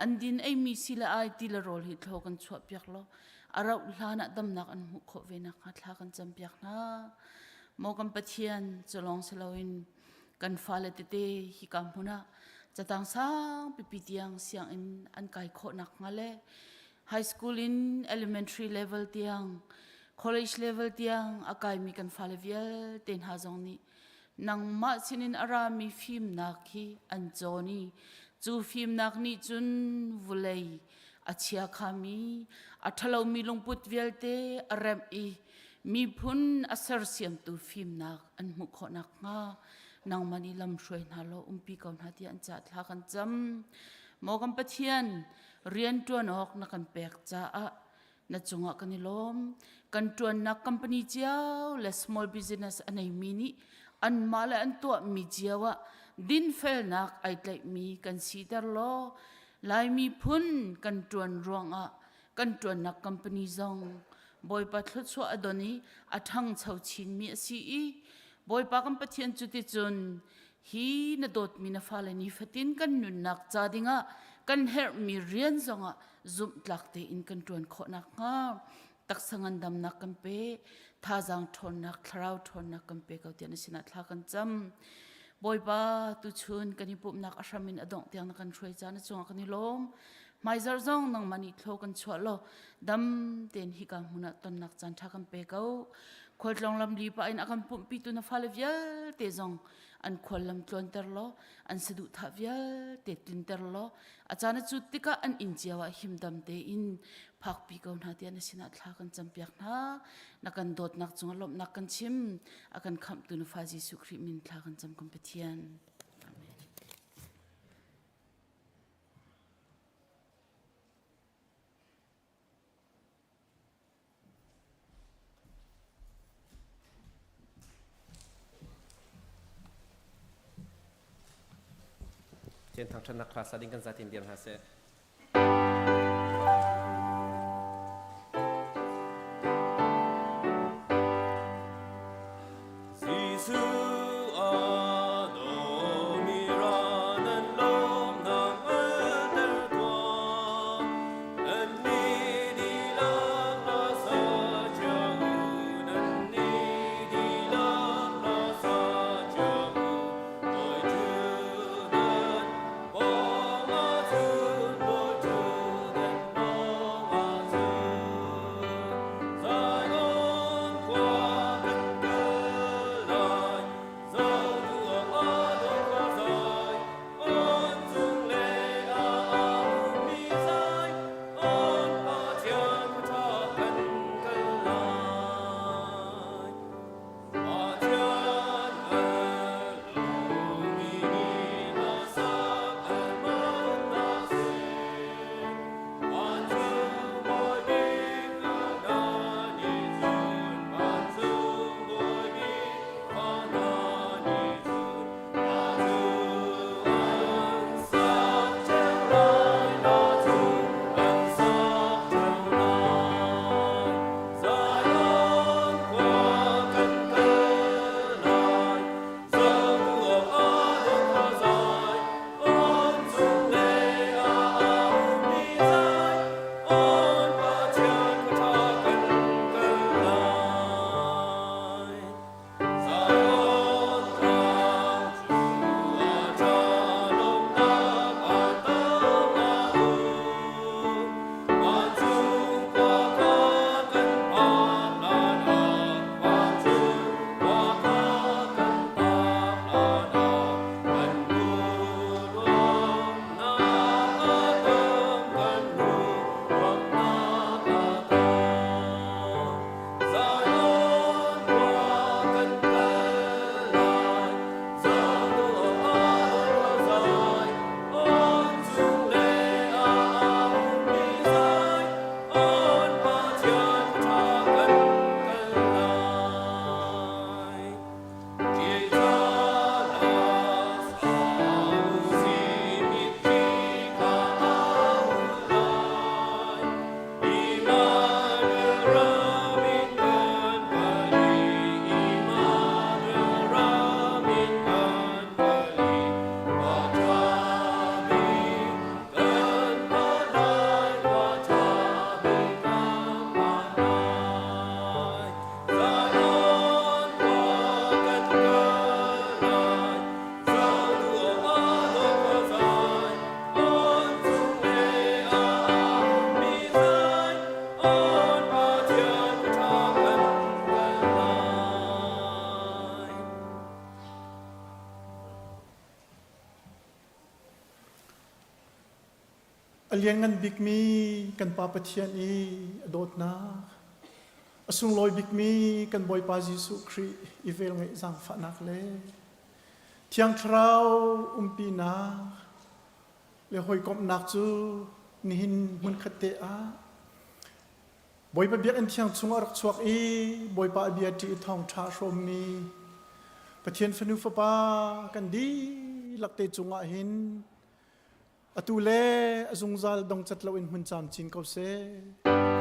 an din eimi si le ai ti le rawl hi thlaw kan chuahpiak law a rauh hlan ah damnak an hmuh khawh ve nakhnga thla kan campiak hna. Maw kan Pathian cu lawng si loin kan fale tete hika hmun ah catang sang pipi tiang sianginn an kai khawh nakhnga le high school in elementary level tiang college level tiang a kaimi kan fale vialte hna zong nih nangmah sinin a rami fimnak hi an cawn i cu fimnak nih cun vulei a chiakhami a ṭhalomi lungput vialte a remh i miphun a sersiamtu fimnak an hmuh khawh nakhnga nangmah nih lamhruai hna law umpi ko hna tiah an cah thla kan cam. Maw kan Pathian, rian ṭuan awk na kan pek caah na cungah kan i lawm. Kan ṭuannak company cio le small business a neimi nih anmah le an tuahmi cio ah dinfelnak ai tlaihmi kan siter law. Laimi phun kan ṭuan ruangah kan ṭuannak company zong Bawipa thluachuah a don i a ṭhangcho chinmi a si i Bawipa kan Pathian cuticun hi na dawtmi na fale nifatin kan nunnak ca dingah kan herhmi rian zongah zumhtlak tein kan ṭuan khawh nakhnga taksa ngandamnak kan pe thazaang ṭhawnnak thlarau ṭhawnnak kan pe ko tiah na sinah thla kan cam Bawipa tuchun kan i pumhnak a hram in a dongh tiang na kan hruai ca na cungah kan i lawm hmaizarh zong nangmah nih thlo kan chuah law dam tein hika hmun ah tonnak caan ṭha kan pe ko khualtlawng lam li pah in a kan pumhpitu na fale vialte zong an khuallam tluanter law an saduhthah vialte tlinter law a caan a cut tikah an inn cio ah himdam tein phakpi ko hna tiah na sinah thla kan campiak hna na kan dawtnak cungah lawmhnak kan chim a kan khamhtu na fa Jesuh Khrih min thla kan cam kan Pathian Amen. Pathian thangṭhatnak hla sa ding kan zatin dir hna seh. A lianngan bikmi kan Pa Pathian i a dawtnak, a sunglawi bikmi kan Bawipa Jesuh Khrih i velngeih zaangfahnak le Thiang Thlarau umpinak le hawikomhnak cu nihin hmunkhat te ah Bawipa biakinn thiang chungah rak chuak i Bawipa a bia ṭih i thawngṭha a hrawmmi Pathian fanu fapa kan dihlak te cungah hin. Atu le a zungzal dongcat loin hmun camcin ko seh.